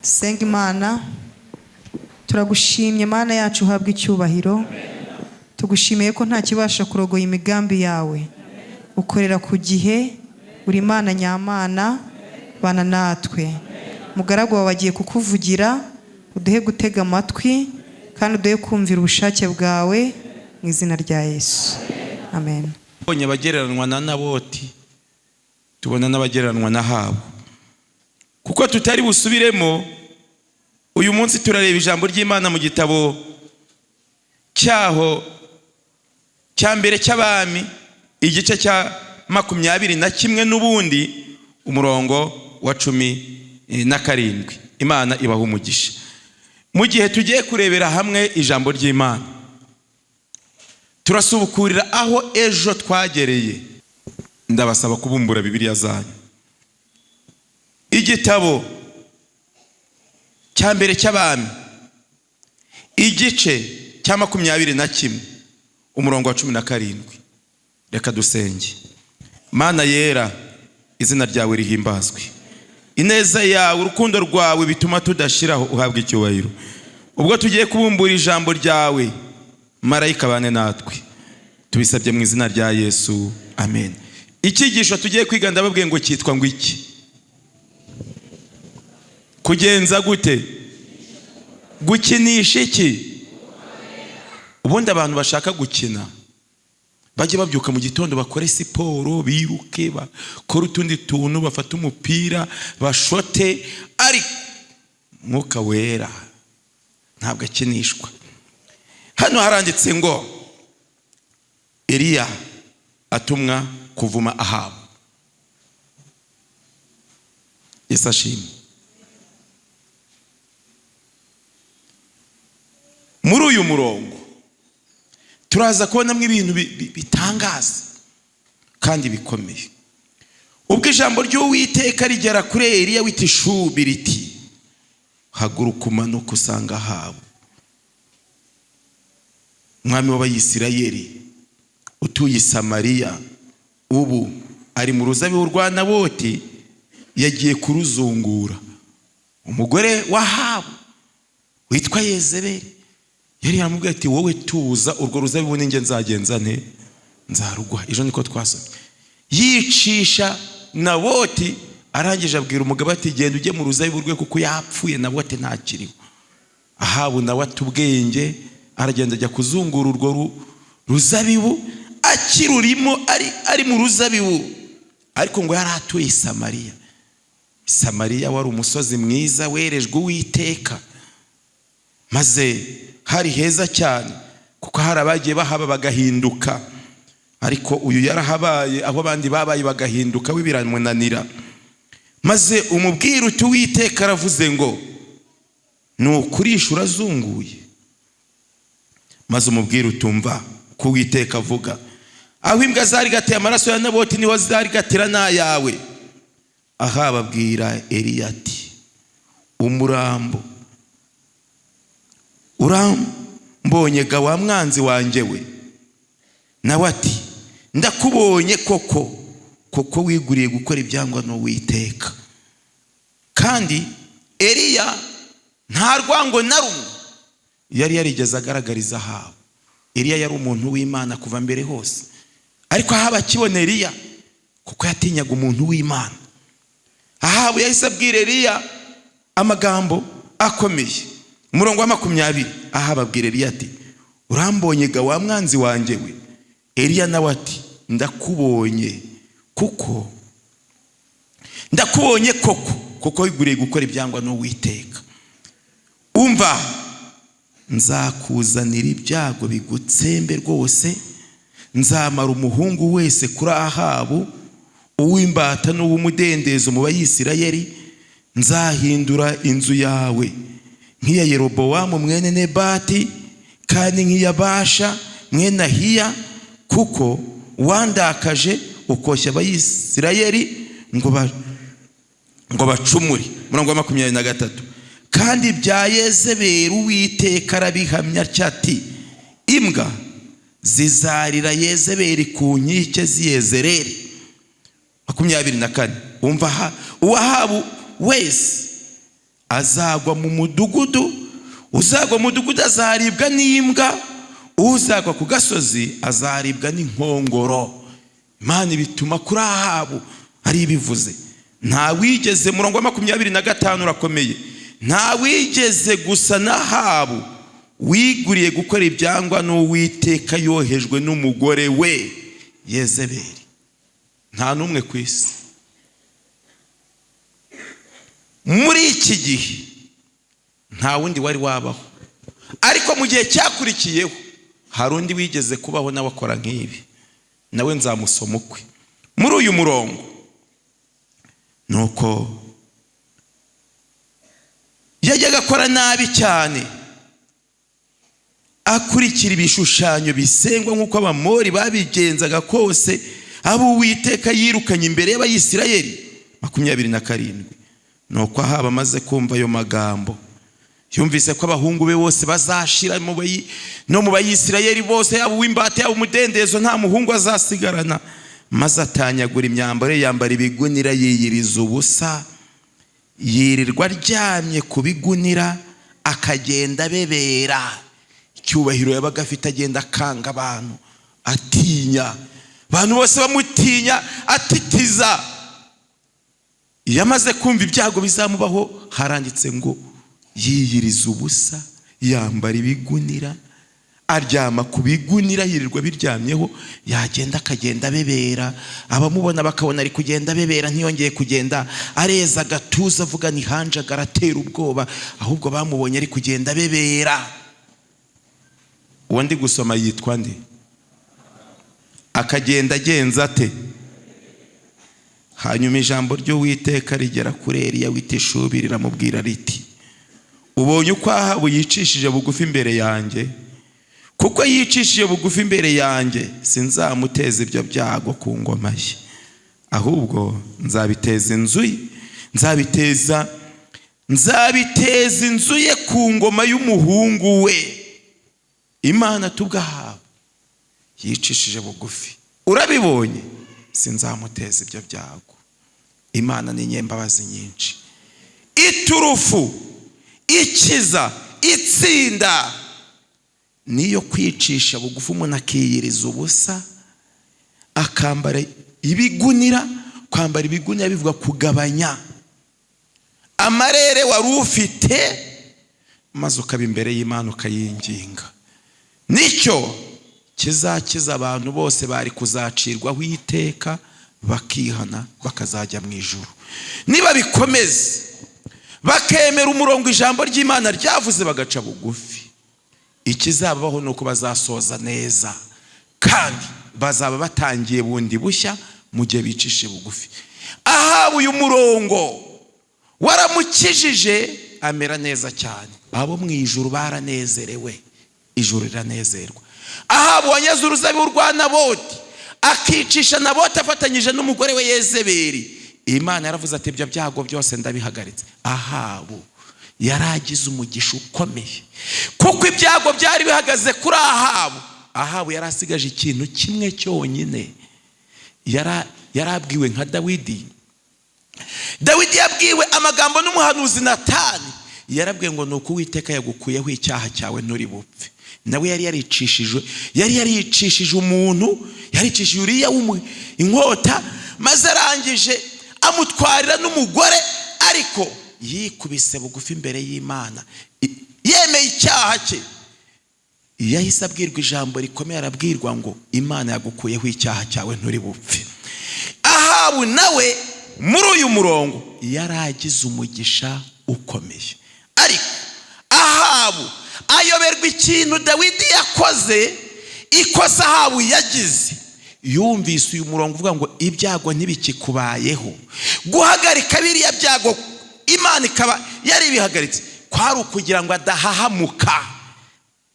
Senga Imana. Turagushimye Mana yacu, uhabwa icyubahiro. Tugushimiye ko nta kibasha kurogoya imigambi yawe, ukorera ku gihe, uri Imana nyamana. Bana natwe, mugaragu wawe agiye kukuvugira, uduhe gutega amatwi kandi uduhe kumvira ubushake bwawe, mu izina rya Yesu, amen. Tubonye abagereranwa na Naboti, tubona n'abagereranwa na Ahabu. Kuko tutari busubiremo uyu munsi, turareba ijambo ry'Imana mu gitabo cyaho cya mbere cy'Abami, igice cya 21, n'ubundi umurongo wa 17. Imana ibaha umugisha. Mu gihe tugiye kurebera hamwe ijambo ry'Imana, turasubukurira aho ejo twagereye. Ndabasaba kubumbura Bibiliya zanyu, igitabo cya mbere cy'Abami, igice cya 21, umurongo wa 17. Reka dusenge. Mana yera, izina ryawe rihimbazwe. Ineza yawe, urukundo rwawe bituma tudashiraho, uhabwa icyubahiro. Ubwo tugiye kubumbura ijambo ryawe, marayika bane natwe. Tubisabye mu izina rya Yesu, amen. Icyigisho tugiye kwiga, ndababwiye ngo cyitwa ngo iki? Kugenza gute? Gukinisha iki? Ubundi abantu bashaka gukina bajye babyuka mu gitondo, bakore siporo, biruke, bakore utundi tuntu, bafate umupira bashote, ariko Mwuka Wera ntabwo akinishwa. Hano haranditse ngo Eliya atumwa kuvuma Ahabu. Yesu ashimwe. Muri uyu murongo turaza kubonamo ibintu bitangaza kandi bikomeye. Ubwo ijambo ry'Uwiteka rigera kuri Eliya w'i Tishubi riti: "Haguruka, umanuka usanga Ahabu, umwami w'Abayisirayeli, utuye i Samariya. Ubu ari mu ruzabibu rwa Naboti, yagiye kuruzungura." Umugore wa Ahabu witwa Yezebeli yari yaramubwiye ati: "Wowe tuza, urwo ruzabibu ninjye nzagenza nte? Nzarugwa." Ejo niko twasomye. Yicisha Naboti, arangije abwira umugabo ati: "Genda ujye mu ruzabibu rwe, kuko yapfuye, Naboti ntakiriho." Ahabu nawe ata ubwenge, aragenda ajya kuzungura urwo ruzabibu. Akirurimo, ari mu ruzabibu, ariko ngo yari atuye i Samariya. Samariya wari umusozi mwiza werejwe Uwiteka, maze hari heza cyane, kuko hari abagiye bahaba bagahinduka, ariko uyu yarahabaye, aho abandi babaye bagahinduka we biramunanira. Maze umubwira uti: "Uwiteka aravuze ngo ni ukurisha urazunguye." Maze umubwira utumva ko Uwiteka avuga: "Aho imbwa zari gateye amaraso ya Naboti, niho zari gatera n'ayawe." Aha babwira Eliya ati: "Umurambo urambonye ga, wa mwanzi wanjye we?" Nawe ati: "Ndakubonye koko, kuko wiguriye gukora ibyangwa n'Uwiteka." Kandi Eliya nta rwango na rumwe yari yarigeze agaragariza Ahabu. Eliya yari umuntu w'Imana kuva mbere hose, ariko Ahabu akibona Eliya, kuko yatinyaga umuntu w'Imana, Ahabu yahise abwira Eliya amagambo akomeye. Umurongo wa 20, Ahabu abwira Eliya ati: "Urambonye ga, wa mwanzi wanjye we?" Eliya nawe ati: "Ndakubonye, kuko ndakubonye koko, kuko wiguriye gukora ibyangwa n'Uwiteka. Umva, nzakuzanira ibyago bigutsembe rwose. Nzamara umuhungu wese kuri Ahabu, uw'imbata n'uw'umudendezo mu Bayisirayeli. Nzahindura inzu yawe nk'iya Yerobowamu mwene Nebati, kandi nk'iya Basha mwene Ahiya, kuko wandakaje, ukoshya Abayisirayeli ngo bacumure." Umurongo wa 23: "Kandi ibya Yezebeli, Uwiteka arabihamya atya ati: 'Imbwa zizarira Yezebeli ku nkike z'i Yezereli.'" 24, umva: "Uw'Ahabu wese Azagwa mu mudugudu, uzagwa mu mudugudu azaribwa n'imbwa, uzagwa ku gasozi azaribwa n'inkongoro. Imana ibituma kuri Ahabu ari ibivuze. Nta wigeze, murongo wa 25 urakomeye, nta wigeze gusa na Ahabu wiguriye gukora ibyangwa n'Uwiteka yohejwe n'umugore we Yezebeli. Nta n'umwe ku isi muri iki gihe, nta wundi wari wabaho, ariko mu gihe cyakurikiyeho hari undi wigeze kubaho nawe akora nk'ibi, nawe nzamusoma ukwe muri uyu murongo. Nuko yajyaga akora nabi cyane, akurikira ibishushanyo bisengwa nk'uko Abamori babigenzaga kose, abo Uwiteka yirukanye imbere y'Abayisirayeli. 27. Nuko Ahabu amaze kumva ayo magambo, yumvise ko abahungu be bose bazashira no mu Bayisirayeli bose, yaba uw'imbata yaba umudendezo, nta muhungu azasigarana. Maze atanyagura imyambaro ye, yambara ibigunira, yiyiriza ubusa, yirirwa aryamye ku bigunira, akagenda abebera. Icyubahiro yabaga afite, agenda akanga abantu, atinya abantu bose bamutinya, atitiza. Iyo amaze kumva ibyago bizamubaho, haranditse ngo yiyiriza ubusa, yambara ibigunira, aryama ku bigunira, yirirwa biryamyeho, yagenda akagenda abebera, abamubona bakabona ari kugenda abebera, ntiyongeye kugenda areza agatuza avuga ni hanjaga aratera ubwoba, ahubwo bamubonye ari kugenda abebera. Uwo ndi gusoma yitwa nde? Akagenda agenza ate? Hanyuma ijambo ry'Uwiteka rigera kuri Eliya w'i Tishubi, riramubwira riti: ubonye uko Ahabu yicishije bugufi imbere yanjye? Kuko yicishije bugufi imbere yanjye, sinzamuteza ibyo byago ku ngoma ye, ahubwo nzabiteza inzu ye, nzabiteza inzu ye ku ngoma y'umuhungu we. Imana tubwahabu yicishije bugufi, urabibonye, sinzamuteza ibyo byago. Imana ni inyembabazi nyinshi, iturufu ikiza itsinda niyo kwicisha bugufi, umuntu akiyiriza ubusa, akambara ibigunira. Kwambara ibigunira bivuga kugabanya amarere wari ufite, maze ukaba imbere y'Imana ukayinginga. Nicyo kizakiza abantu bose bari kuzacirwaho iteka, bakihana bakazajya mu ijuru. Niba bikomeze bakemera umurongo ijambo ry'Imana ryavuze, bagaca bugufi, ikizabaho ni uko bazasoza neza, kandi bazaba batangiye bundi bushya mu gihe bicishije bugufi. Ahabu uyu murongo waramukijije, amera neza cyane, abo mu ijuru baranezerewe, ijuru riranezerwa. Ahabu wanyaze uruzabibu rwa Naboti, akicisha Naboti afatanyije n'umugore we Yezebeli, Imana yaravuze ati ibyo byago byose ndabihagaritse. Ahabu yaragize umugisha ukomeye, kuko ibyago byari bihagaze kuri Ahabu. Ahabu yari asigaje ikintu kimwe cyonyine. Yarabwiwe nka Dawidi. Dawidi yabwiwe amagambo n'umuhanuzi Natani, yarabwiwe ngo nuko Uwiteka yagukuyeho icyaha cyawe nturi bupfe. Nawe yari yaricishije umuntu, yaricishije Uriya inkota, maze arangije amutwarira n'umugore, ariko yikubise bugufi imbere y'Imana, yemeye icyaha cye. Yahise abwirwa ijambo rikomeye, arabwirwa ngo Imana yagukuyeho icyaha cyawe nturi bupfe. Ahabu nawe muri uyu murongo yaragize umugisha ukomeye, ariko Ahabu ayoberwa ikintu Dawidi yakoze. Ikosa Ahabu yagize, yumvise uyu murongo uvuga ngo ibyago ntibikikubayeho, guhagarika biriya byago Imana ikaba yari ibihagaritse kwari ukugira ngo adahahamuka,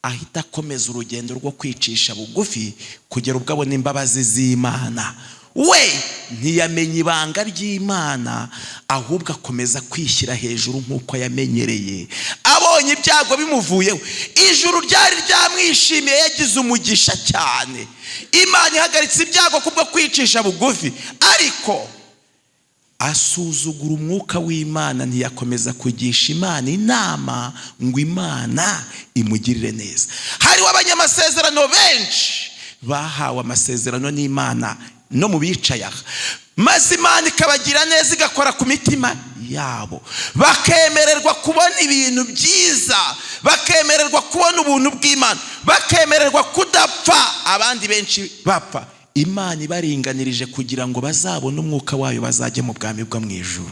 ahita akomeza urugendo rwo kwicisha bugufi kugera ubwo abona imbabazi z'Imana. We ntiyamenya ibanga ry'Imana, ahubwo akomeza kwishyira hejuru nk'uko yamenyereye. Abonye ibyago bimuvuyeho, ijuru ryari ryamwishimiye, yagize umugisha cyane, Imana ihagaritse ibyago kubwo kwicisha bugufi, ariko Asuzugura umwuka w'Imana, ntiyakomeza kugisha Imana inama ngo Imana imugirire neza. Hariho abanyamasezerano benshi bahawe amasezerano n'Imana no mu bicaye aha, maze Imana ikabagira neza, igakora ku mitima yabo, bakemererwa kubona ibintu byiza, bakemererwa kubona ubuntu bw'Imana, bakemererwa kudapfa abandi benshi bapfa. Imana ibaringanirije kugira ngo bazabone umwuka wayo, bazajye mu bwami bwo mu ijuru.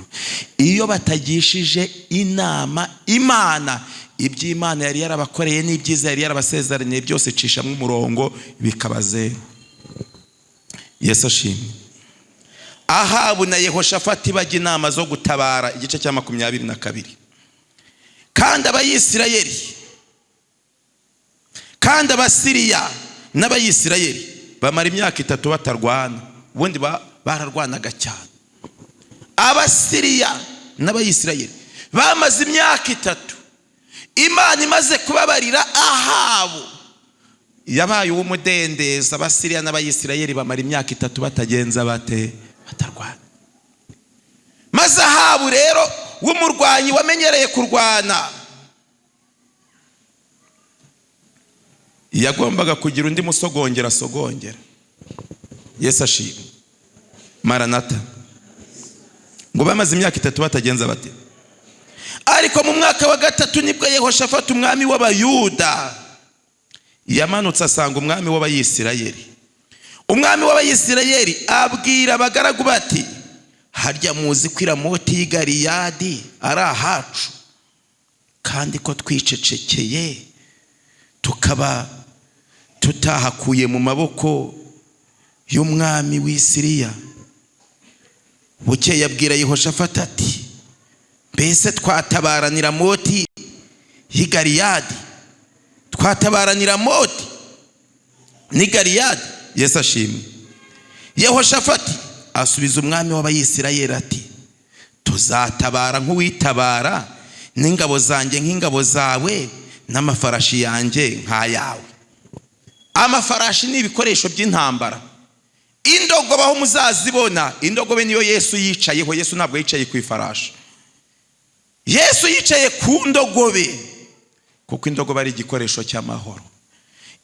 Iyo batagishije inama Imana, iby'Imana yari yarabakoreye n'ibyiza yari yarabasezeraniye byose icishamo umurongo, bikaba zeru. Yesu ashimwe. Ahabu na Yehoshafati bajya inama zo gutabara, igice cya 22. Kandi Abayisirayeli, kandi Abasiriya n'Abayisirayeli bamara imyaka 3 batarwana. Ubundi bararwanaga cyane. Abasiriya n'Abayisirayeli bamaze imyaka 3. Imana imaze kubabarira Ahabu, yabaye uw'umudendezo. Abasiriya n'Abayisirayeli bamara imyaka 3 batagenza bate? Batarwana. Maze Ahabu rero w'umurwanyi wamenyereye kurwana, yagombaga kugira undi musogongera asogongera. Yesu ashimwe. Maranata. Ngo bamaze imyaka 3 batagenza bate? Ariko mu mwaka wa 3 nibwo Yehoshafati umwami w'Abayuda yamanutse asanga umwami w'Abayisirayeli. Umwami w'Abayisirayeli abwira abagaragu bati: harya muzi ko Ramoti y'i Galeyadi ari ahacu, kandi ko twicecekeye tukaba tutahakuye mu maboko y'umwami w'i Siriya. Bukeye abwira Yehoshafati ati: mbese twatabaranira Moti y'i Galeyadi? Twatabaranira Moti n'i Galeyadi? Yesu ashimwe. Yehoshafati asubiza umwami w'Abayisirayeli ati: tuzatabara nk'uwitabara, n'ingabo zanjye nk'ingabo zawe, n'amafarashi yanjye nk'ayawe. Amafarashi ni ibikoresho by'intambara. Indogobe aho muzazibona, indogobe niyo Yesu yicayeho. Yesu ntabwo yicaye ku ifarashi, Yesu yicaye ku ndogobe, kuko indogobe ari igikoresho cy'amahoro.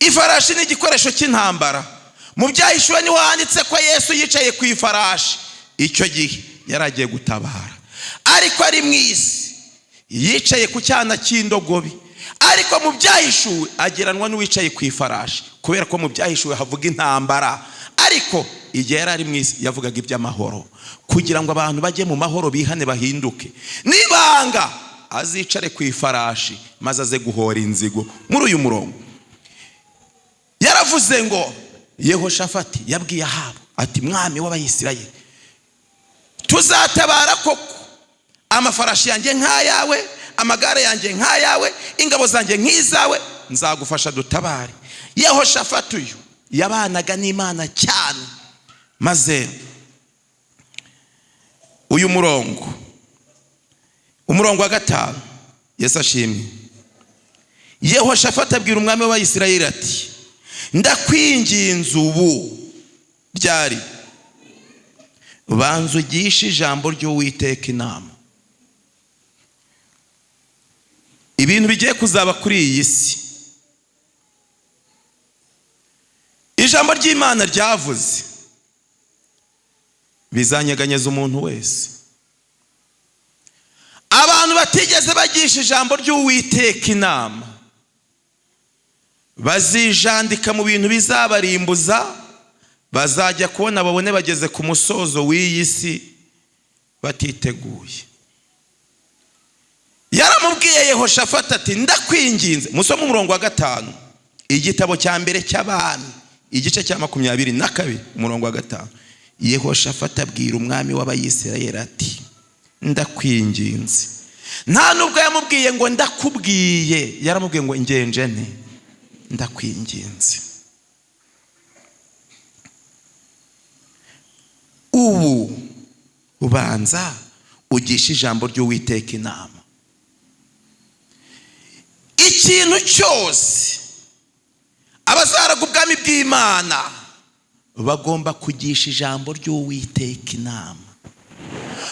Ifarashi ni igikoresho cy'intambara. Mu Byahishuwe niho handitse ko Yesu yicaye ku ifarashi. Icyo gihe yari agiye gutabara, ariko ari mu isi yicaye ku cyana cy'indogobe. Ariko mu Byahishuwe ageranwa n'uwicaye ku ifarashi, kubera ko mu Byahishuwe havuga intambara. Ariko igihe yari ari mu isi yavugaga iby'amahoro, kugira ngo abantu bajye mu mahoro, bihane, bahinduke. Nibanga azicare ku ifarashi maze aze guhora inzigo. Muri uyu murongo yaravuze ngo Yehoshafati yabwiye Ahabu ati: mwami w'Abayisirayeli, tuzatabara koko, amafarashi yanjye nk'ayawe, amagare yanjye nk'ayawe, ingabo zanjye nk'izawe, nzagufasha dutabare. Yehoshafati uyu yabanaga n'Imana cyane. Maze uyu murongo, umurongo wa 5, Yesu ashimwe. Yehoshafati abwira umwami w'Abayisirayeli ati: ndakwinginze ubu ryari, banza ugishe ijambo ry'Uwiteka inama. Ibintu bigiye kuzaba kuri iyi si, ijambo ry'Imana ryavuze bizanyeganyeza umuntu wese. Abantu batigeze bagisha ijambo ry'Uwiteka inama bazijandika mu bintu bizabarimbuza, bazajya kubona babone bageze ku musozo w'iyi si batiteguye. Yaramubwiye Yehoshafati ati: ndakwinginze. Musome umurongo wa 5, igitabo cya mbere cy'Abami, igice cya 22, umurongo wa 5. Yehoshafati abwira umwami w'Abayisirayeli ati: ndakwinginze. Nta nubwo yamubwiye ngo ndakubwiye, yaramubwiye ngo ngenje nte, ndakwinginze. Ubu ubanza ugisha ijambo ry'Uwiteka inama. Ikintu cyose abazaraga ubwami bw'Imana bagomba kugisha ijambo ry'Uwiteka inama.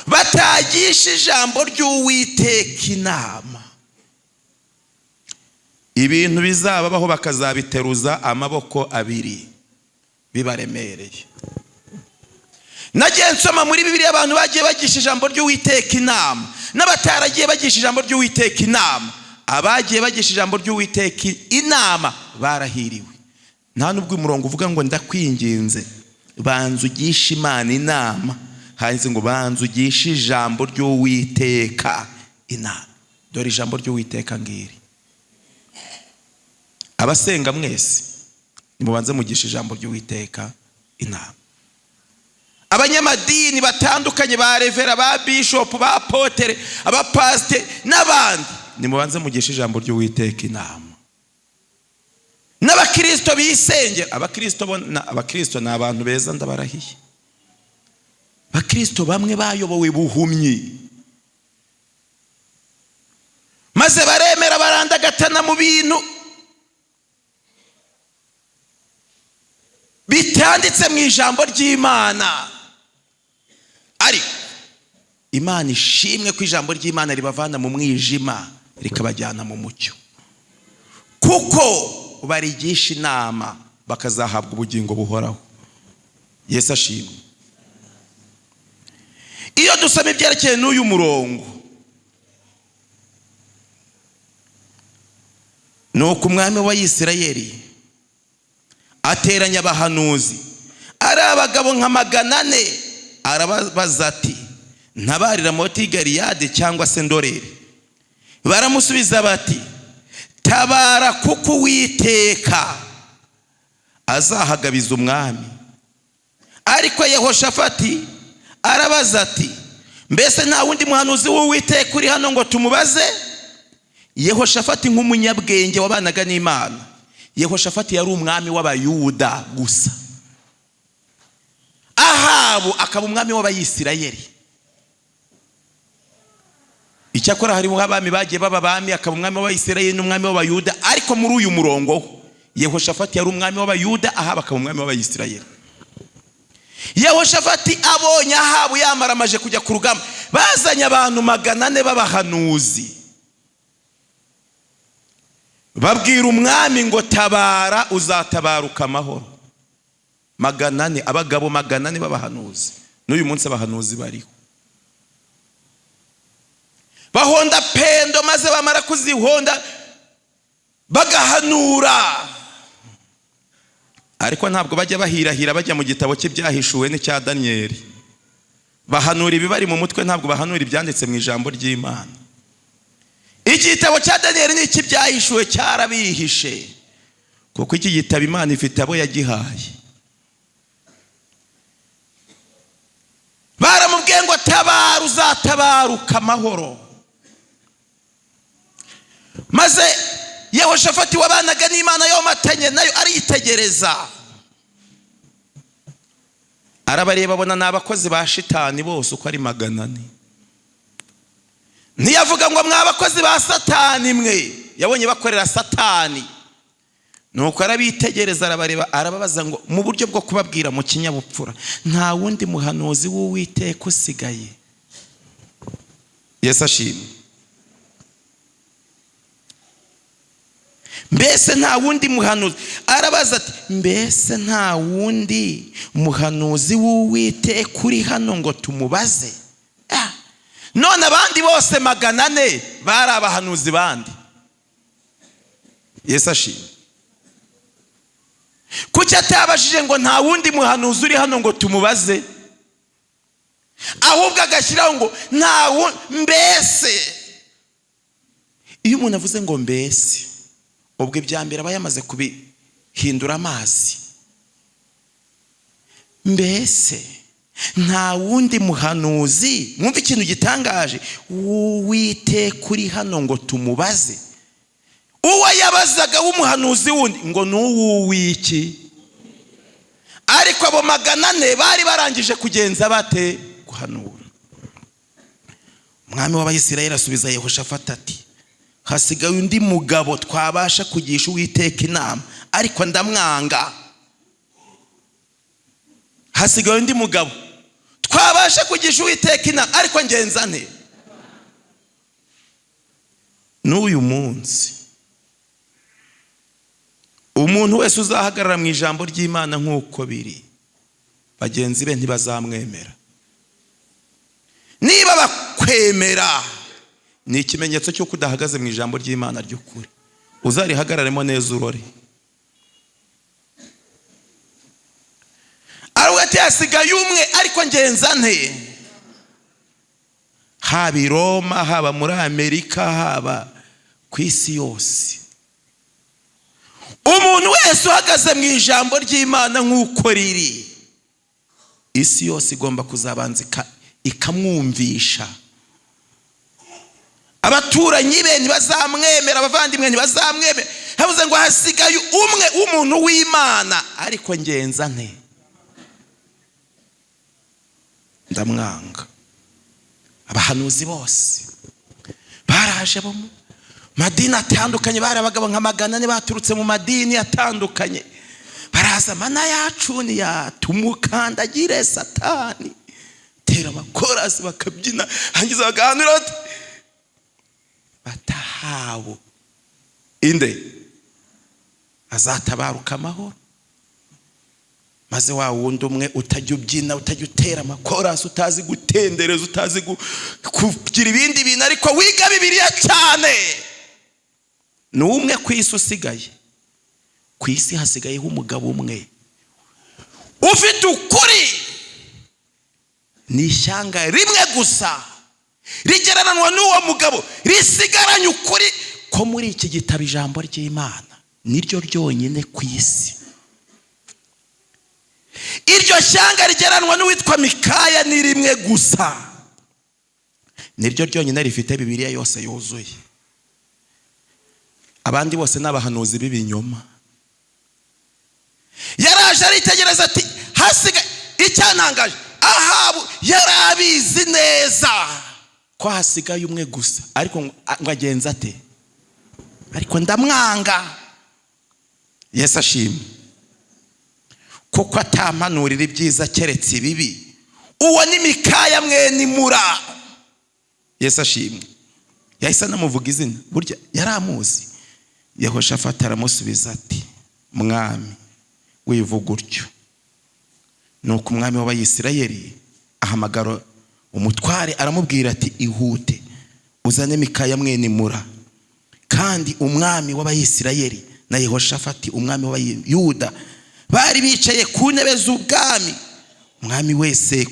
Batagisha ijambo ry'Uwiteka inama, ibintu bizababaho bakazabiteruza amaboko abiri bibaremereye. Nagiye nsoma muri Bibiliya abantu bagiye bagisha ijambo ry'Uwiteka inama n'abataragiye bagisha ijambo ry'Uwiteka inama. Abagiye bagisha ijambo ry'Uwiteka inama barahiriwe. Nta nubwo umurongo uvuga ngo ndakwinginze banza ugishe Imana inama, handitse ngo banza ugishe ijambo ry'Uwiteka inama. Dore ijambo ry'Uwiteka ngiri. Abasenga mwese nimubanze mugishe ijambo ry'Uwiteka inama. Abanyamadini batandukanye, ba revera, ba bishopu, ba apotere, abapasiteri n'abandi, nimubanze mugishe ijambo ry'Uwiteka inama. N'abakirisito bisengera, abakirisito ni abantu beza, ndabarahiye. Abakirisito bamwe bayobowe buhumyi, maze baremera barandagatana mu bintu bitanditse mu ijambo ry'Imana. Ariko Imana ishimwe ko ijambo ry'Imana ribavana mu mwijima rikabajyana mu mucyo, kuko barigisha inama bakazahabwa ubugingo buhoraho. Yesu ashimwe. Iyo dusoma ibyerekeye n'uyu murongo, nuko umwami wa Isirayeli ateranya abahanuzi ari abagabo nka 400, arababaza ati ntabarira Ramoti Galiyadi cyangwa se ndorere? Baramusubiza bati tabara, kuko Uwiteka azahagabiza umwami. Ariko Yehoshafati arabaza ati mbese nta wundi muhanuzi w'Uwiteka uri hano ngo tumubaze? Yehoshafati nk'umunyabwenge wabanaga n'Imana, Yehoshafati yari umwami w'Abayuda gusa, Ahabu akaba umwami w'Abayisirayeli. Icyakora hariho abami bagiye baba abami, akaba umwami w'Abayisirayeli n'umwami w'Abayuda, ariko muri uyu murongo Yehoshafati yari umwami w'Abayuda, Ahabu akaba umwami w'Abayisirayeli. Yehoshafati abonye Ahabu yamaramaje kujya ku rugamba, bazanye abantu 400 b'abahanuzi, babwira umwami ngo tabara uzatabaruka amahoro. 400, abagabo 400 b'abahanuzi. N'uyu munsi abahanuzi bariho. Bahonda pendo, maze bamara kuzihonda bagahanura, ariko ntabwo bajya bahirahira bajya mu gitabo cy'ibyahishuwe n'icya Daniyeli. Bahanura ibibari mu mutwe, ntabwo bahanura ibyanditse mu ijambo ry'Imana. Igitabo cya Daniyeli n'icy'ibyahishuwe cyarabihishe, kuko iki gitabo Imana ifite abo yagihaye. Baramubwiye ngo tabara uzatabaruka amahoro. Maze Yehoshafati wabanaga n'Imana yomatanye nayo aritegereza, arabareba abona ni abakozi ba shitani bose uko ari 400. Ntiyavuga ngo mwa bakozi ba satani mwe, yabonye bakorera satani. Nuko arabitegereza arabareba, arababaza ngo mu buryo bwo kubabwira mu kinyabupfura, nta wundi muhanuzi w'Uwiteka usigaye? Yesu ashimwe. Mbese nta wundi muhanuzi? Arabaza ati mbese nta wundi muhanuzi w'Uwiteka uri hano ngo tumubaze? None abandi bose 400 bari abahanuzi bandi. Yesu ashimwe. Kuki atabajije ngo nta wundi muhanuzi uri hano ngo tumubaze, ahubwo agashyiraho ngo nta mbese? Iyo umuntu avuze ngo mbese, ubwo ibya mbere aba yamaze kubihindura amazi. Mbese nta wundi muhanuzi, mwumve ikintu gitangaje, w'Uwiteka uri hano ngo tumubaze? Uwo yabazaga w'umuhanuzi wundi ngo ni uw'uwiki? Ariko abo 400 bari barangije kugenza bate? Guhanura. Umwami w'Abayisirayeli asubiza Yehoshafati ati hasigaye undi mugabo twabasha kugisha Uwiteka inama, ariko ndamwanga. Hasigaye undi mugabo Twabasha kugisha Uwiteka inama, ariko ngenza nte? N'uyu munsi umuntu wese uzahagarara mu ijambo ry'Imana nk'uko biri, bagenzi be ntibazamwemera. Niba bakwemera ni ikimenyetso cy'uko udahagaze mu ijambo ry'Imana ry'ukuri. Uzarihagararemo neza urore. Aravuga ati hasigaye umwe, ariko ngenza nte? Haba i Roma, haba muri Amerika, haba ku isi yose, umuntu wese uhagaze mu ijambo ry'Imana nk'uko riri, isi yose igomba kuzabanza ikamwumvisha. Abaturanyi be ntibazamwemera, abavandimwe ntibazamwemera. Havuze ngo hasigaye umwe w'umuntu w'Imana, ariko ngenza nte? Ndamwanga. Abahanuzi bose baraje bo mu madini atandukanye, bari abagabo nka 400 baturutse mu madini atandukanye, baraza, mana yacu ni ya tumukandagire Satani, tera abakorasi bakabyina, hangiza bagahanura batahawo inde azatabaruka amahoro. Maze wa wundi umwe utajya ubyina, utajya utera amakorasi, utazi gutendereza, utazi kugira ibindi bintu, ariko wiga Bibiliya cyane, ni umwe ku isi usigaye. Ku isi hasigayeho umugabo umwe ufite ukuri. Ni ishyanga rimwe gusa rigereranwa n'uwo mugabo, risigaranye ukuri ko muri iki gitabo ijambo ry'Imana niryo ryonyine ku isi. Iryo shyanga rigereranwa n'uwitwa Mikaya ni rimwe gusa, niryo ryonyine rifite Bibiliya yose yuzuye. Abandi bose n'abahanuzi b'ibinyoma. Yaraje aritegereza ati hasigaye icyantangaje, Ahabu yarabizi neza ko hasigaye umwe gusa, ariko ngo agenza ate? Ariko ndamwanga. Yesu ashimwe, kuko atampanurira ibyiza keretse ibibi. Uwo ni Mikaya mwene Imura. Yesu ashimwe. Yahise anamuvuga izina, burya yaramuzi. Yehoshafati aramusubiza ati mwami wivuga utyo. Nuko umwami w'Abayisirayeli ahamagara umutware aramubwira ati ihute uzane Mikaya mwene Imura. Kandi umwami w'Abayisirayeli na Yehoshafati umwami w'Abayuda bari bicaye ku ntebe z'ubwami, umwami wese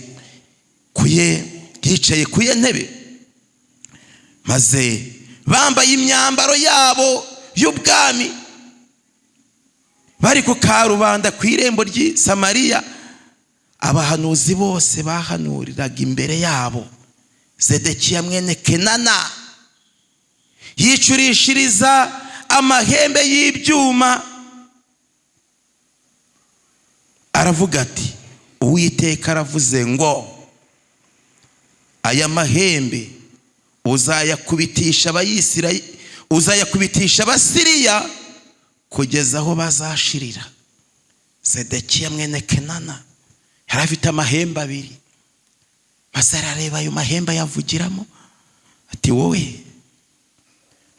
kuye yicaye ku ye ntebe, maze bambaye imyambaro yabo y'ubwami, bari ku karubanda ku irembo ry'i Samariya. Abahanuzi bose bahanuriraga imbere yabo. Zedekiya mwene Kenana yicurishiriza amahembe y'ibyuma, aravuga ati Uwiteka aravuze ngo aya mahembe uzayakubitisha Abayisirayeli, uzayakubitisha Abasiriya kugeza aho bazashirira. Zedekiya mwene Kenana yari afite amahembe abiri, maze arareba ayo mahembe ayavugiramo ati wowe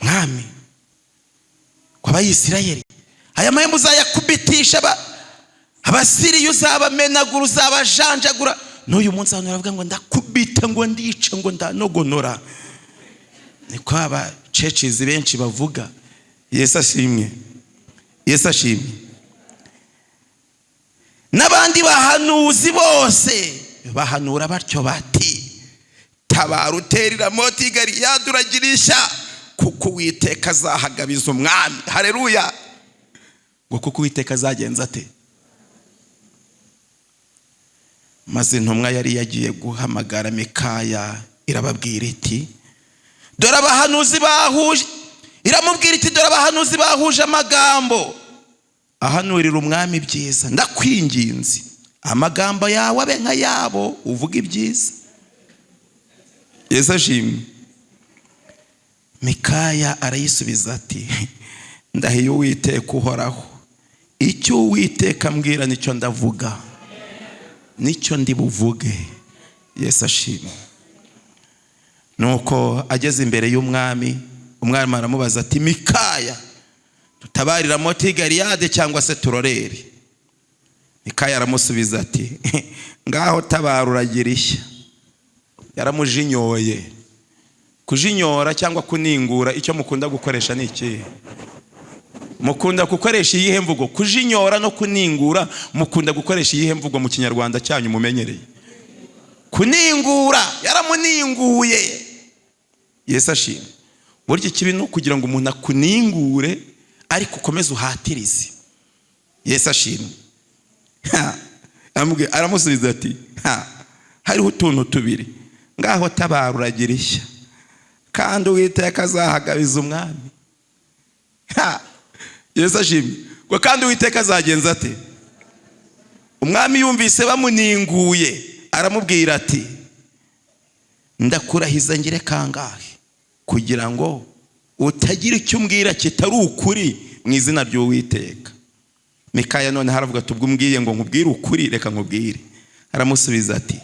mwami w'Abayisirayeli, aya mahembe uzayakubitisha Abasiriya, uzabamenagura, uzabajanjagura. N'uyu munsi abantu baravuga ngo ndakubita, ngo ndice, ngo ndanogonora. Niko abacecizi benshi bavuga. Yesu ashimwe, Yesu ashimwe. N'abandi bahanuzi bose bahanura batyo bati tabara utera i Ramoti Galeyadi uragirisha, kuko Uwiteka azahagabiza umwami. Haleluya! Ngo kuko Uwiteka azagenza ate? Maze intumwa yari yagiye guhamagara Mikaya irababwira iti dore abahanuzi bahuje, iramubwira iti dore abahanuzi bahuje amagambo ahanurira umwami ibyiza, ndakwinginze amagambo yawe abe nka yabo, uvuga ibyiza. Yesu ashimwe. Mikaya arayisubiza ati ndahiye Uwiteka uhoraho, icyo Uwiteka ambwira nicyo ndavuga, nicyo ndi buvuge. Yesu ashimwe. Nuko ageze imbere y'umwami, umwami aramubaza ati: "Mikaya, tutabarira Ramoti Galiyade cyangwa se turorere?" Mikaya aramusubiza ati: "Ngaho tabara, uragira ishya." Yaramujinyoye. Kujinyora cyangwa kuningura, icyo mukunda gukoresha ni ikihe? Mukunda gukoresha iyihe mvugo? Kujinyora no kuningura, mukunda gukoresha iyihe mvugo mu Kinyarwanda cyanyu mumenyereye? Kuningura. Yaramuninguye. Yesu ashimwe. Burya ikibi ni ukugira ngo umuntu akuningure ariko ukomeze uhatirize. Yesu ashimwe. Aramusubiza ati: "Hariho utuntu tubiri, ngaho tabara, uragira ishya, kandi Uwiteka azahagabiza umwami." Yesu ashimwe. Ngo kandi Uwiteka azagenza ate? Umwami yumvise bamuninguye, aramubwira ati: "Ndakurahiza ngire kangahe kugira ngo utagira icyo umbwira kitari ukuri mu izina ry'Uwiteka?" Mikaya noneho aravuga ati: "Ubwo umbwiye ngo nkubwire ukuri, reka nkubwire." Aramusubiza ati: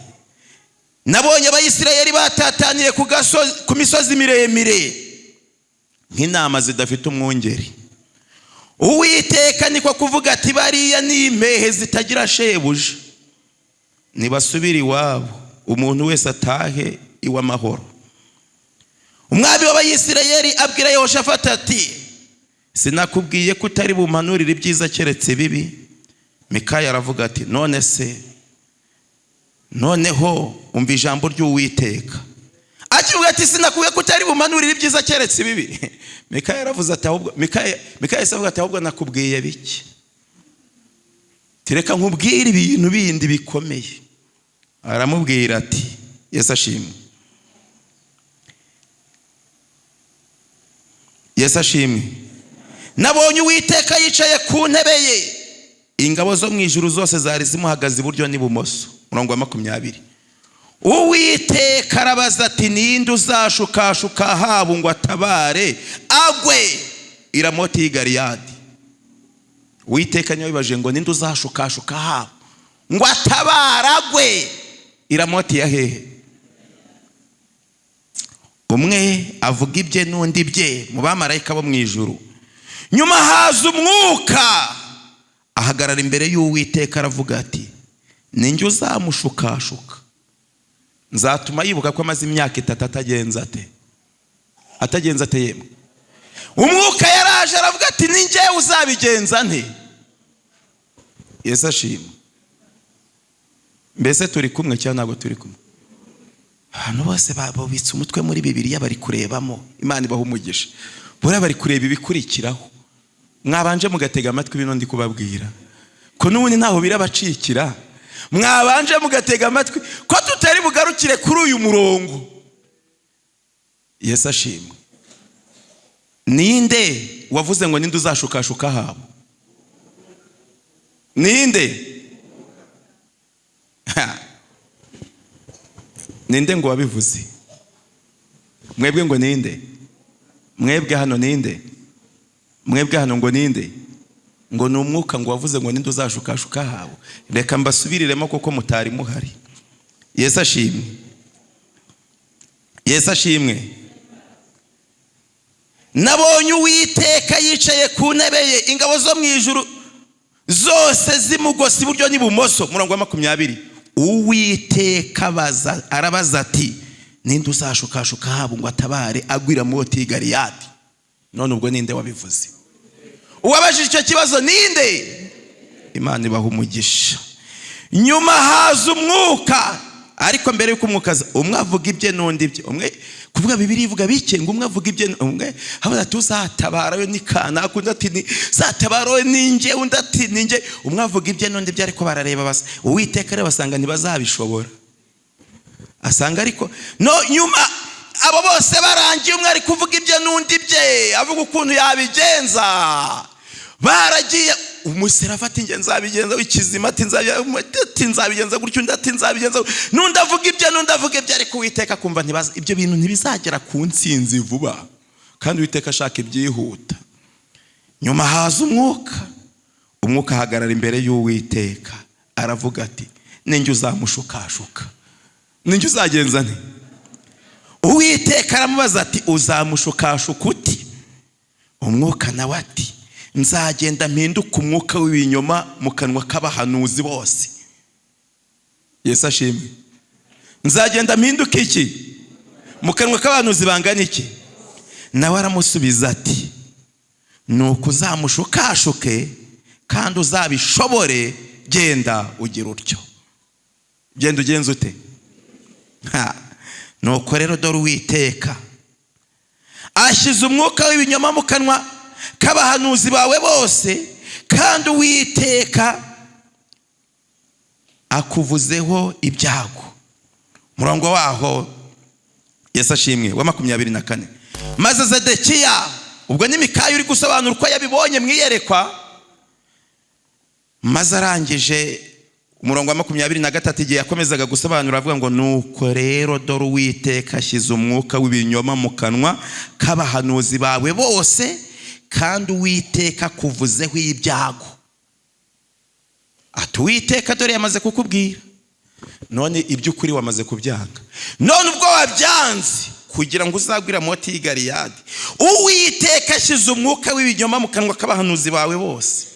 "Nabonye Abayisirayeli batataniye ku misozi miremire nk'intama zidafite umwungeri. Uwiteka niko kuvuga ati: 'Bariya ni impehe zitagira shebuja, nibasubire iwabo, umuntu wese atahe iwe amahoro.'" Umwami w'Abayisirayeli abwira Yehoshafati ati: "Sinakubwiye ko utari bumpanurire ibyiza keretse bibi?" Mikaya aravuga ati: "None se noneho umva ijambo ry'Uwiteka." Akivuga ati: "Sinakubwiye ko utari bumpanurire ibyiza keretse ibibi?" Mikaya yaravuze ati: "Ahubwo," Mikaya avuga ati: "Ahubwo nakubwiye bike, reka nkubwire ibintu bindi bikomeye." Aramubwira ati, Yesu ashimwe, Yesu ashimwe: "Nabonye Uwiteka yicaye ku ntebe ye, ingabo zo mu ijuru zose zari zimuhagaze iburyo n'ibumoso." Murongo wa 20, Uwiteka arabaza ati: "Ninde uzashukashuka Ahabu ngo atabare agwe i Ramoti y'i Galiyadi?" Uwiteka niwe wibajije ngo: "Ninde uzashukashuka Ahabu ngo atabare agwe i Ramoti ya hehe?" Umwe avuga ibye n'undi ibye mu bamarayika bo mu ijuru. Nyuma haza umwuka, ahagarara imbere y'Uwiteka, aravuga ati: "Ninjye uzamushukashuka, nzatuma yibuka ko amaze imyaka 3 atagenza ate, atagenza ate?" Yemwe, umwuka yaraje aravuga ati: "Ninjye uzabigenza nte?" Yesu ashimwe. Mbese turi kumwe cyangwa ntabwo turi kumwe? Abantu bose babitse umutwe muri Bibiliya, bari kurebamo. Imana ibaha umugisha. Buriya bari kureba ibikurikiraho. Mwabanje mugatega amatwi bino ndi kubabwira, ko n'ubundi ntaho birabacikira. Mwabanje mugatega amatwi ko tutari bugarukire kuri uyu murongo. Yesu ashimwe. Ninde wavuze ngo: "Ninde uzashukashuka Ahabu?" Ninde? Ninde ngo wabivuze? Mwebwe ngo ninde? Mwebwe hano ninde? Mwebwe hano ngo ninde? Ngo ni umwuka ngo wavuze ngo: "Ninde uzashukashuka Ahabu?" Reka mbasubiriremo kuko mutari muhari. Yesu ashimwe, Yesu ashimwe. Nabonye Uwiteka yicaye ku ntebe ye, ingabo zo mu ijuru zose zimugose iburyo n'ibumoso. Murongo wa 20, Uwiteka arabaza ati: "Ninde uzashukashuka Ahabu ngo atabare agwe i Ramoti y'i Galiyadi?" None ubwo ninde wabivuze? Uwabajije icyo kibazo ninde? Imana ibaha umugisha. Nyuma haza umwuka, ariko mbere y'uko umwuka aza, umwe avuga ibye n'undi ibye. Umwe kuvuga, Bibiliya ivuga bike, ngo umwe avuga ibye, umwe havuga ati: "Uzatabara we ni kanaka," undi ati: "Uzatabara we ni njye," undi ati: "Ni njye." Umwe avuga ibye n'undi ibye, ariko barareba basa Uwiteka rero basanga ntibazabishobora. Asanga ariko no nyuma abo bose barangiye, umwe ari kuvuga ibye n'undi ibye, avuga ukuntu yabigenza, baragiye. Umuserafa ati: "Njye nzabigenza," w'ikizima ati: "Nzabigenza gutyo," undi ati: "Nzabigenza," n'undi avuga ibye, n'undi avuga ibye, ariko Uwiteka akumva ntibaza ibyo bintu ntibizagera ku nsinzi vuba, kandi Uwiteka ashaka ibyihuta. Nyuma haza umwuka. Umwuka ahagarara imbere y'Uwiteka, aravuga ati: "Ninjye uzamushukashuka." Ninjye uzagenza nte? Uwiteka aramubaza ati: "Uzamushukashuka uti?" Umwuka nawe ati: "Nzagenda mpinduke umwuka w'ibinyoma mu kanwa k'abahanuzi bose." Yesu ashimwe. Nzagenda mpinduke iki mu kanwa k'abahanuzi bangana iki? Nawe aramusubiza ati: "Nuko uzamushukashuke kandi uzabishobore, genda ugira utyo." Genda ugenza ute? Nuko rero dore Uwiteka ashyize umwuka w'ibinyoma mu kanwa k'abahanuzi bawe bose, kandi Uwiteka akuvuzeho ibyago. Umurongo waho, Yesu ashimwe, wa 24. Maze Zedekiya, ubwo ni Mikaya uri gusobanura uko yabibonye mu iyerekwa, maze arangije umurongo wa 23, igihe yakomezaga gusobanura avuga ngo: "Nuko rero dore Uwiteka ashyize umwuka w'ibinyoma mu kanwa k'abahanuzi bawe bose, kandi Uwiteka akuvuzeho ibyago." Ati: "Uwiteka dore yamaze kukubwira, none iby'ukuri wamaze kubyanga. None ubwo wabyanze kugira ngo uzagwire Moti y'i Galiyadi, Uwiteka ashyize umwuka w'ibinyoma mu kanwa k'abahanuzi bawe bose."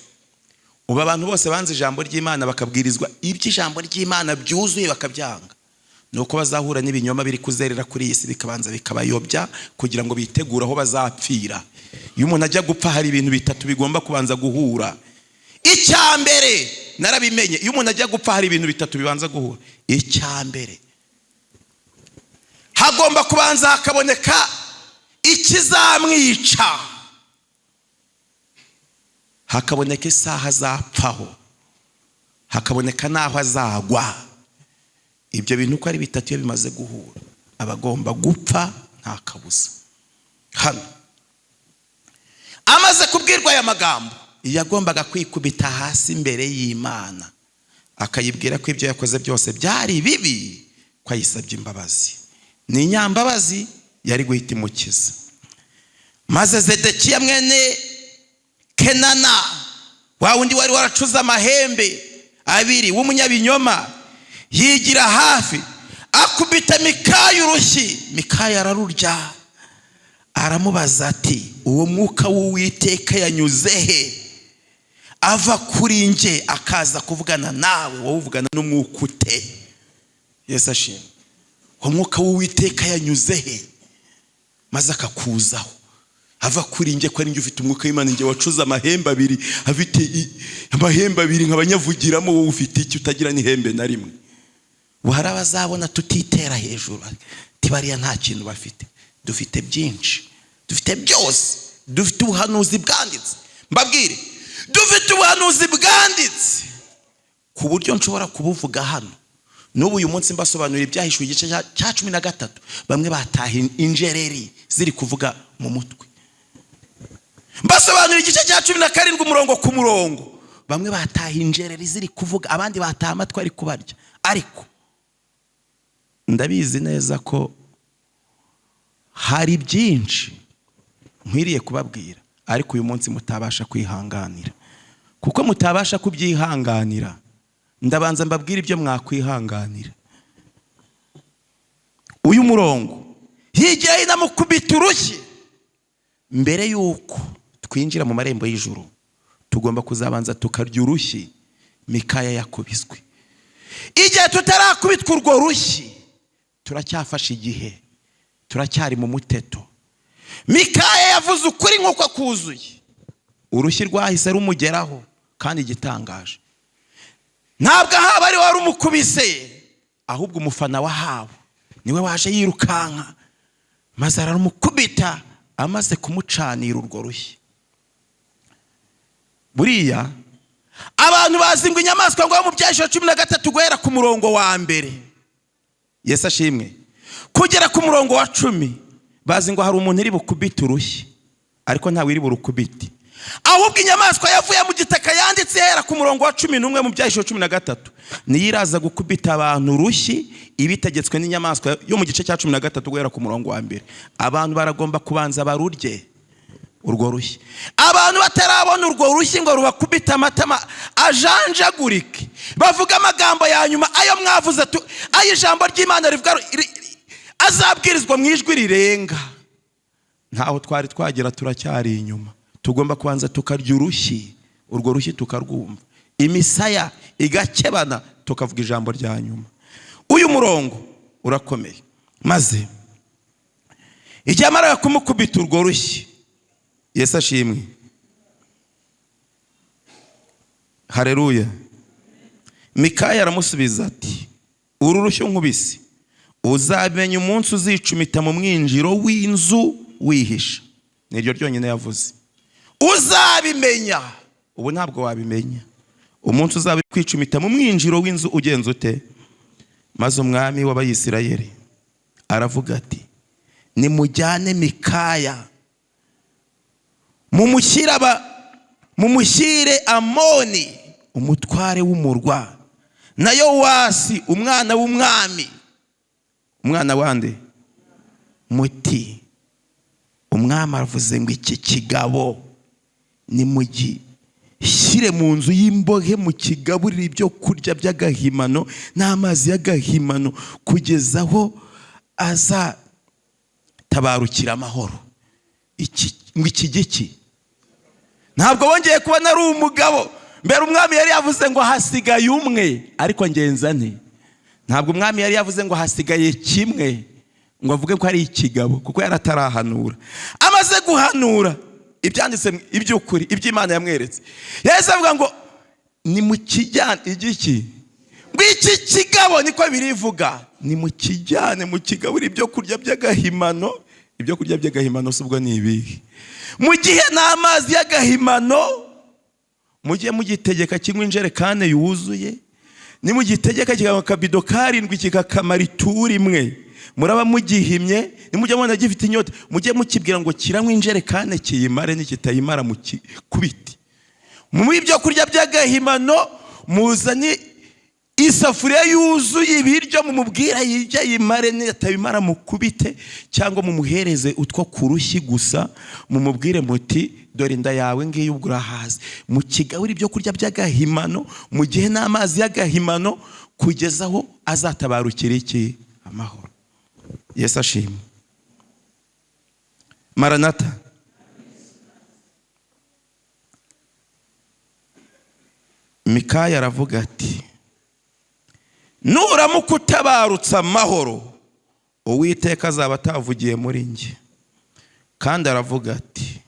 Ubu abantu bose banze ijambo ry'Imana, bakabwirizwa iby'ijambo ry'Imana byuzuye bakabyanga, ni uko bazahura n'ibinyoma biri kuzerera kuri iyi si, bikabanza bikabayobya kugira ngo bitegure aho bazapfira. Iyo umuntu ajya gupfa, hari ibintu bitatu bigomba kubanza guhura. Icya mbere narabimenye: iyo umuntu ajya gupfa, hari ibintu bitatu bibanza guhura. Icya mbere, hagomba kubanza hakaboneka ikizamwica, hakaboneka isaha azapfaho, hakaboneka n'aho azagwa. Ibyo bintu uko ari bitatu, iyo bimaze guhura, aba agomba gupfa nta kabuza. Hano amaze kubwirwa aya magambo, yagombaga kwikubita hasi imbere y'Imana, akayibwira ko ibyo yakoze byose byari bibi, ko ayisabye imbabazi. Ni inyambabazi, yari guhita imukiza. Maze Zedekiya mwene Kenana, wa wundi wari waracuze amahembe abiri w'umunyabinyoma, yigira hafi, akubita Mikaya urushyi. Mikaya ararurya. Aramubaza ati: "Uwo mwuka w'Uwiteka yanyuze he ava kuri nge akaza kuvugana nawe? Wowe uvugana n'umwuka ute?" Yesu ashimwe. Uwo mwuka w'Uwiteka yanyuze he maze akakuzaho ava kuri nge, ko ari njye ufite umwuka w'Imana, njye wacuze amahembe abiri, afite amahembe abiri nkabanyavugiramo? Wowe ufite iki utagira n'ihembe na rimwe? Ubu hari abazabona tutitera hejuru, bariya nta kintu bafite. Dufite byinshi, dufite byose, dufite ubuhanuzi bwanditse. Mbabwire, dufite ubuhanuzi bwanditse ku buryo nshobora kubuvuga hano n'ubu uyu munsi, mbasobanurira ibyahishuwe igice cya 13, bamwe bataha injereri ziri kuvuga mu mutwe. Mbasobanurira igice cya 17 umurongo ku murongo, bamwe bataha injereri ziri kuvuga, abandi bataha amatwi ari kubarya. Ariko ndabizi neza ko hari byinshi nkwiriye kubabwira, ariko uyu munsi mutabasha kwihanganira. Kuko mutabasha kubyihanganira, ndabanza mbabwire ibyo mwakwihanganira. Uyu murongo: hirya inamukubita urushyi. Mbere y'uko twinjira mu marembo y'ijuru, tugomba kuzabanza tukarya urushyi Mikaya yakubiswe. Igihe tutarakubitwa urwo rushyi, turacyafashe igihe, turacyari mu muteto. Mikaya yavuze ukuri nk'uko kuzuye, urushyi rwahise rumugeraho. Kandi igitangaje, ntabwo Ahabu ari wari umukubise, ahubwo umufana wa Ahabu niwe waje yirukanka, maze aramukubita amaze kumucanira urwo rushyi. Buriya abantu bazi ngo inyamaswa ngo mu Byahishuwe 13 guhera ku murongo wa 1, Yesu ashimwe, kugera ku murongo wa 10, bazi ngo hari umuntu iri bukubite urushyi, ariko ntawe iri burukubite. Ahubwo inyamaswa yavuye mu gitaka yanditse ihera ku murongo wa 11 mu Byahishuwe 13, niyo iraza gukubita abantu urushyi, ibitegetswe n'inyamaswa yo mu gice cya 13 guhera ku murongo wa 1. Abantu baragomba kubanza barurye urwo rushyi. Abantu batarabona urwo rushyi ngo rubakubite amatama ajanjagurike. Bavuga amagambo ya nyuma, ayo mwavuze, ayo ijambo ry'Imana rivuga azabwirizwa mu ijwi rirenga. Ntaho twari twagera, turacyari inyuma. Tugomba kubanza tukarya urushyi, urwo rushyi tukarwumva, imisaya igakebana, tukavuga ijambo rya nyuma. Uyu murongo urakomeye. Maze igihe amara kumukubita urwo rushyi, Yesu ashimwe, hareruya. Mikaya aramusubiza ati: "Uru rushyi nkubise, uzamenya umunsi uzicumita mu mwinjiro w'inzu wihisha." Niryo ryonyine yavuze. Uzabimenya. Ubu ntabwo wabimenya umunsi uzaba uri kwicumita mu mwinjiro w'inzu ugenza ute. Maze umwami w'Abayisirayeli aravuga ati: "Nimujyane Mikaya, mumushyire Amoni umutware w'umurwa, na Yowasi umwana w'umwami." Umwana wande? Muti: "Umwami aravuze ngo iki kigabo nimugishyire mu nzu y'imbohe, mukigaburire ibyo kurya by'agahimano n'amazi y'agahimano, kugeza aho azatabarukira amahoro." Ngo iki giki? Ntabwo bongeye kubona ari umugabo. Mbere umwami yari yavuze ngo hasigaye umwe, ariko ngenza nte? Ntabwo umwami yari yavuze ngo hasigaye kimwe ngo avuge ko ari ikigabo, kuko yari atarahanura. Amaze guhanura ibyanditse, iby'ukuri, iby'Imana yamweretse, yahise avuga ngo ni mu kijyane igiki, ngo iki kigabo, niko birivuga, ni mu kijyane mu kigabura ibyo kurya by'agahimano. Ibyo kurya by'agahimano si ubwo ni ibihe? Mu gihe n'amazi y'agahimano, mujye mugitegeka kinywa injerekani yuzuye. Nimugitegeka kikanywa akabido karindwi, kikakamara ituru imwe, muraba mugihimye. Nimujya mubona gifite inyota, mujye mukibwira ngo kiranywa injerekani kiyimare, nikitayimara mukikubite. Mu ibyo kurya by'agahimano, muzane isafuriya yuzuye ibiryo, mumubwira yijya yimare, nitabimara mukubite, cyangwa mumuhereze utwo ku rushyi gusa, mumubwire muti: "Dore inda yawe ngiyi, ubwo urahaze." Mukigabura ibyo kurya by'agahimano, mu gihe n'amazi y'agahimano, kugeza aho azatabarukira iki? Amahoro. Yesu ashimwe. Maranata. Mikaya aravuga ati: "Nuramuka utabarutse amahoro, Uwiteka azaba atavugiye muri njye." Kandi aravuga ati: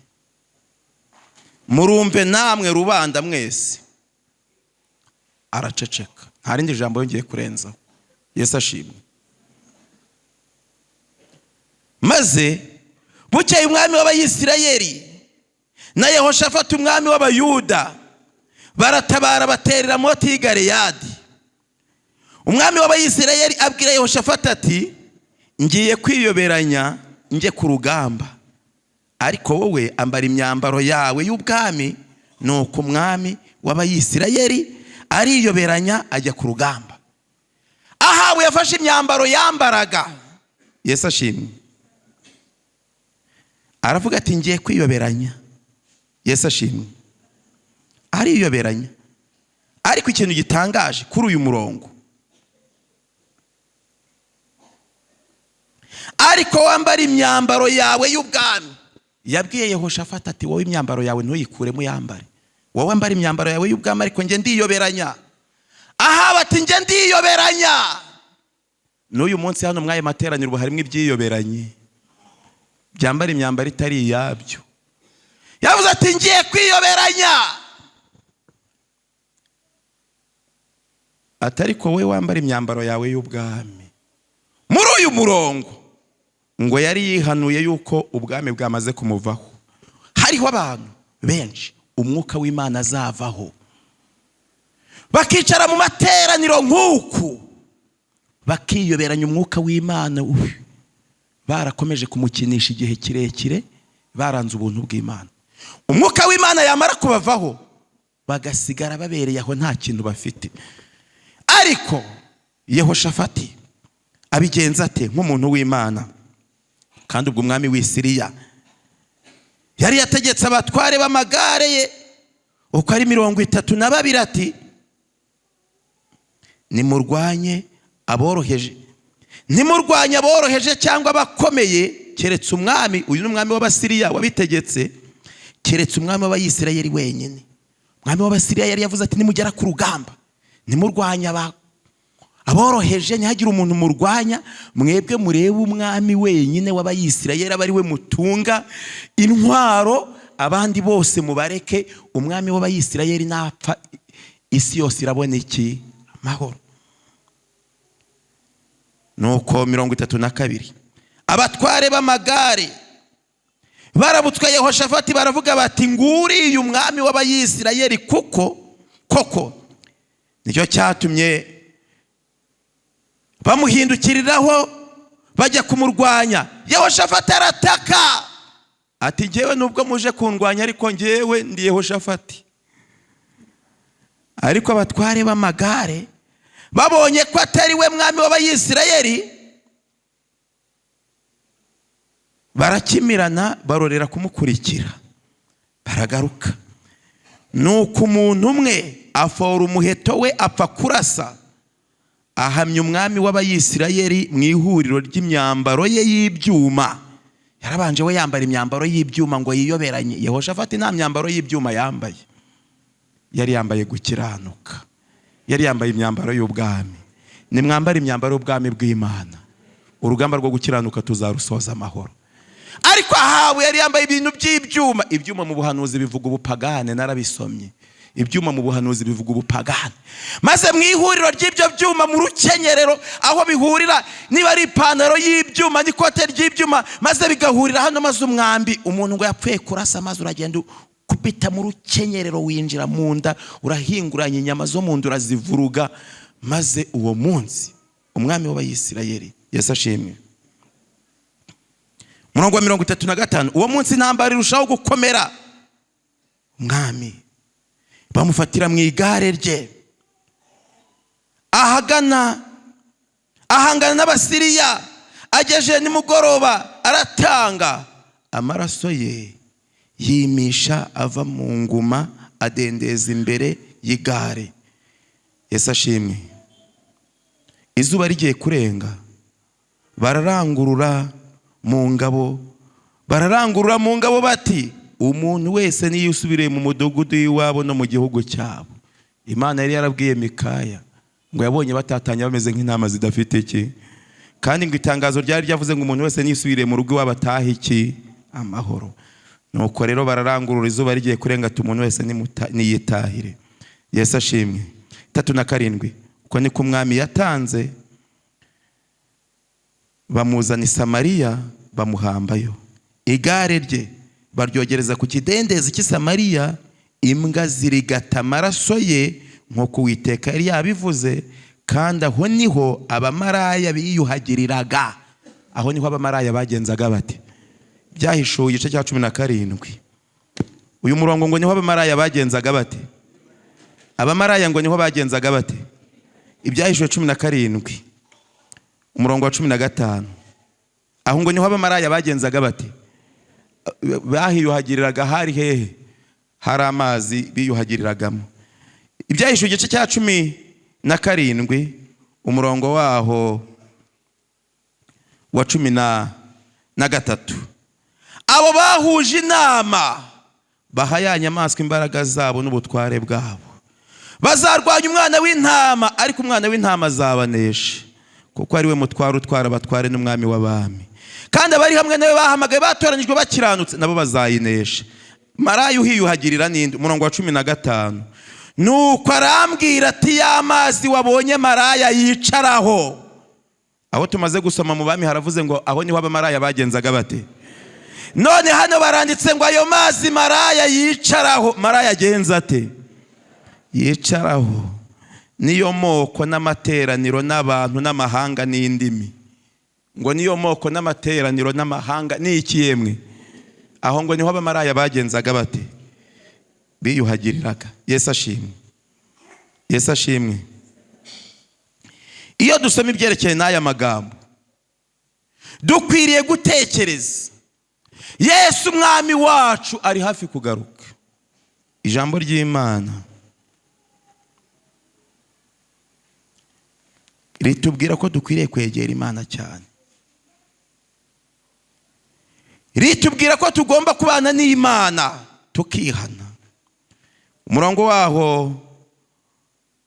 "Murumve namwe rubanda mwese." Araceceka, nta rindi jambo yongeye kurenzaho. Yesu ashimwe. Maze bukeye umwami w'Abayisirayeli na Yehoshafati umwami w'Abayuda baratabara, baterera Moti y'i Galeyadi. Umwami w'Abayisirayeli abwira Yehoshafati ati: "Ngiye kwiyoberanya njye ku rugamba, ariko wowe ambara imyambaro yawe y'ubwami." Nuko umwami w'Abayisirayeli ariyoberanya ajya ku rugamba. Ahabu yafashe imyambaro yambaraga. Yesu ashimwe. Aravuga ati: "Ngiye kwiyoberanya." Yesu ashimwe. Ariyoberanya. Ariko ikintu gitangaje kuri uyu murongo: "Ariko wambara imyambaro yawe y'ubwami." Yabwiye Yehoshafati ati: "Wowe imyambaro yawe ntuyikuremo, uyambare. Wowe ambara imyambaro yawe y'ubwami, ariko njye ndiyoberanya." Ahabu ati: "Njye ndiyoberanya." N'uyu munsi hano mw'ayo materaniro harimo ibyiyoberanye byambara imyambaro itari iyabyo. Yavuze ati: "Ngiye kwiyoberanya." Ati: "Ariko wowe wambara imyambaro yawe y'ubwami." Muri uyu murongo ngo yari yihanuye yuko ubwami bwamaze kumuvaho. Hariho abantu benshi umwuka w'Imana azavaho, bakicara mu materaniro nk'uku, bakiyoberanya umwuka w'Imana, barakomeje kumukinisha igihe kirekire, baranze ubuntu bw'Imana. Umwuka w'Imana yamara kubavaho, bagasigara babereye aho nta kintu bafite. Ariko Yehoshafati abigenza ate nk'umuntu w'Imana? Kandi ubwo umwami w'i Siriya yari yategetse abatware b'amagare ye uko ari 32 ati: Nimurwanye aboroheje, ntimurwanye aboroheje cyangwa abakomeye, keretse umwami. Uyu ni umwami w'Abasiriya wabitegetse. Keretse umwami w'Abayisirayeli wenyine. Umwami w'Abasiriya yari yavuze ati: "Nimugera ku rugamba, ntimurwanye aboroheje, ntihagire umuntu murwanya. Mwebwe murebe umwami wenyine w'Abayisirayeli, aba ari we mutunga intwaro, abandi bose mubareke. Umwami w'Abayisirayeli napfa, isi yose irabona iki? Amahoro." Nuko 32, abatware b'amagare barabutswe Yehoshafati, baravuga bati: "Nguriye umwami w'Abayisirayeli." Kuko koko nicyo cyatumye bamuhindukiriraho bajya kumurwanya. Yehoshafati arataka ati: "Ngewe nubwo muje kundwanya, ariko ngewe ndi Yehoshafati." Ariko abatware b'amagare babonye ko atari we mwami w'Abayisirayeli, barakimirana, barorera kumukurikira, baragaruka. Nuko umuntu umwe afora umuheto we, apfa kurasa, ahamya umwami w'Abayisirayeli mu ihuriro ry'imyambaro ye y'ibyuma. Yarabanje we yambara imyambaro y'ibyuma ngo yiyoberanye. Yehoshafati nta myambaro y'ibyuma yambaye, yari yambaye gukiranuka, yari yambaye imyambaro y'ubwami. Nimwambare imyambaro y'ubwami bw'Imana, urugamba rwo gukiranuka tuzarusoza amahoro. Ariko Ahabu yari yambaye ibintu by'ibyuma. Ibyuma mu buhanuzi bivuga ubupagane, narabisomye. Ibyuma mu buhanuzi bivuga ubupagane. Maze mu ihuriro ry'ibyo byuma, mu rukenyerero aho bihurira, niba ari ipantaro y'ibyuma n'ikote ry'ibyuma, maze bigahurira hano, maze umwambi, umuntu ngo yapfuye kurasa, maze uragenda ukubita mu rukenyerero, winjira mu nda, urahinguranya, inyama zo mu nda urazivuruga. Maze uwo munsi umwami w'Abayisirayeli, Yesu ashimwe. Umurongo wa 35, uwo munsi intambara irushaho gukomera, umwami bamufatira mu igare rye, ahagana ahangana n'Abasiriya. Ageje nimugoroba aratanga, amaraso ye yimisha ava mu nguma, adendeza imbere y'igare. Yesu ashimwe. Izuba rigiye kurenga, bararangurura mu ngabo, bararangurura mu ngabo bati: "Umuntu wese niyo usubiriye mu mudugudu w'iwabo no mu gihugu cyabo." Imana yari yarabwiye Mikaya ngo yabonye batatanye bameze nk'intama zidafite iki, kandi ngo itangazo ryari ryavuze ngo umuntu wese nisubiriye mu rugo iwabo atahe iki? Amahoro. Nuko rero bararangurura izuba rigiye kurenga ati: "Umuntu wese niyitahire." Yesu ashimwe. 37, uko niko umwami yatanze, bamuzana i Samariya, bamuhambayo. Igare rye baryogereza ku kidendezi cy'i Samariya, imbwa zirigata amaraso ye, nk'uko Uwiteka yari yabivuze. Kandi aho niho abamaraya biyuhagiriraga. Aho niho abamaraya bagenzaga bate? Byahishuwe igice cya 17, uyu murongo, ngo niho abamaraya bagenzaga bate? Abamaraya ngo niho bagenzaga bate? Ibyahishuwe 17, umurongo wa 15, aho ngo niho abamaraya bagenzaga bate? Bahiyuhagiriraga. Hari hehe? Hari amazi biyuhagiriragamo. Ibyahishuwe igice cya 17, umurongo waho wa 13, abo bahuje inama baha ya nyamaswa imbaraga zabo n'ubutware bwabo, bazarwanya Umwana w'Intama, ariko Umwana w'Intama azabanesha, kuko ari we mutware utwara abatware n'Umwami w'abami, kandi abari hamwe nawe bahamagaye, batoranyijwe, bakiranutse, nabo bazayinesha. Maraya uhiyuhagirira n'indi. Umurongo wa 15, nuko arambwira ati: "Ya mazi wabonye maraya yicaraho." Aho tumaze gusoma mu Bami haravuze ngo aho niho abamaraya bagenzaga bate? None hano baranditse ngo ayo mazi maraya yicaraho. Maraya agenza ate? Yicaraho niyo moko n'amateraniro n'abantu n'amahanga n'indimi. Ngo niyo moko n'amateraniro n'amahanga ni iki yemwe? Aho ngo niho abamaraya bagenzaga bate? Biyuhagiriraga. Yesu ashimwe. Yesu ashimwe. Iyo dusoma ibyerekeye n'aya magambo, dukwiriye gutekereza Yesu Umwami wacu ari hafi kugaruka. Ijambo ry'Imana Ritubwira ko dukwiriye kwegera Imana cyane, ritubwira ko tugomba kubana n'Imana tukihana. Umurongo waho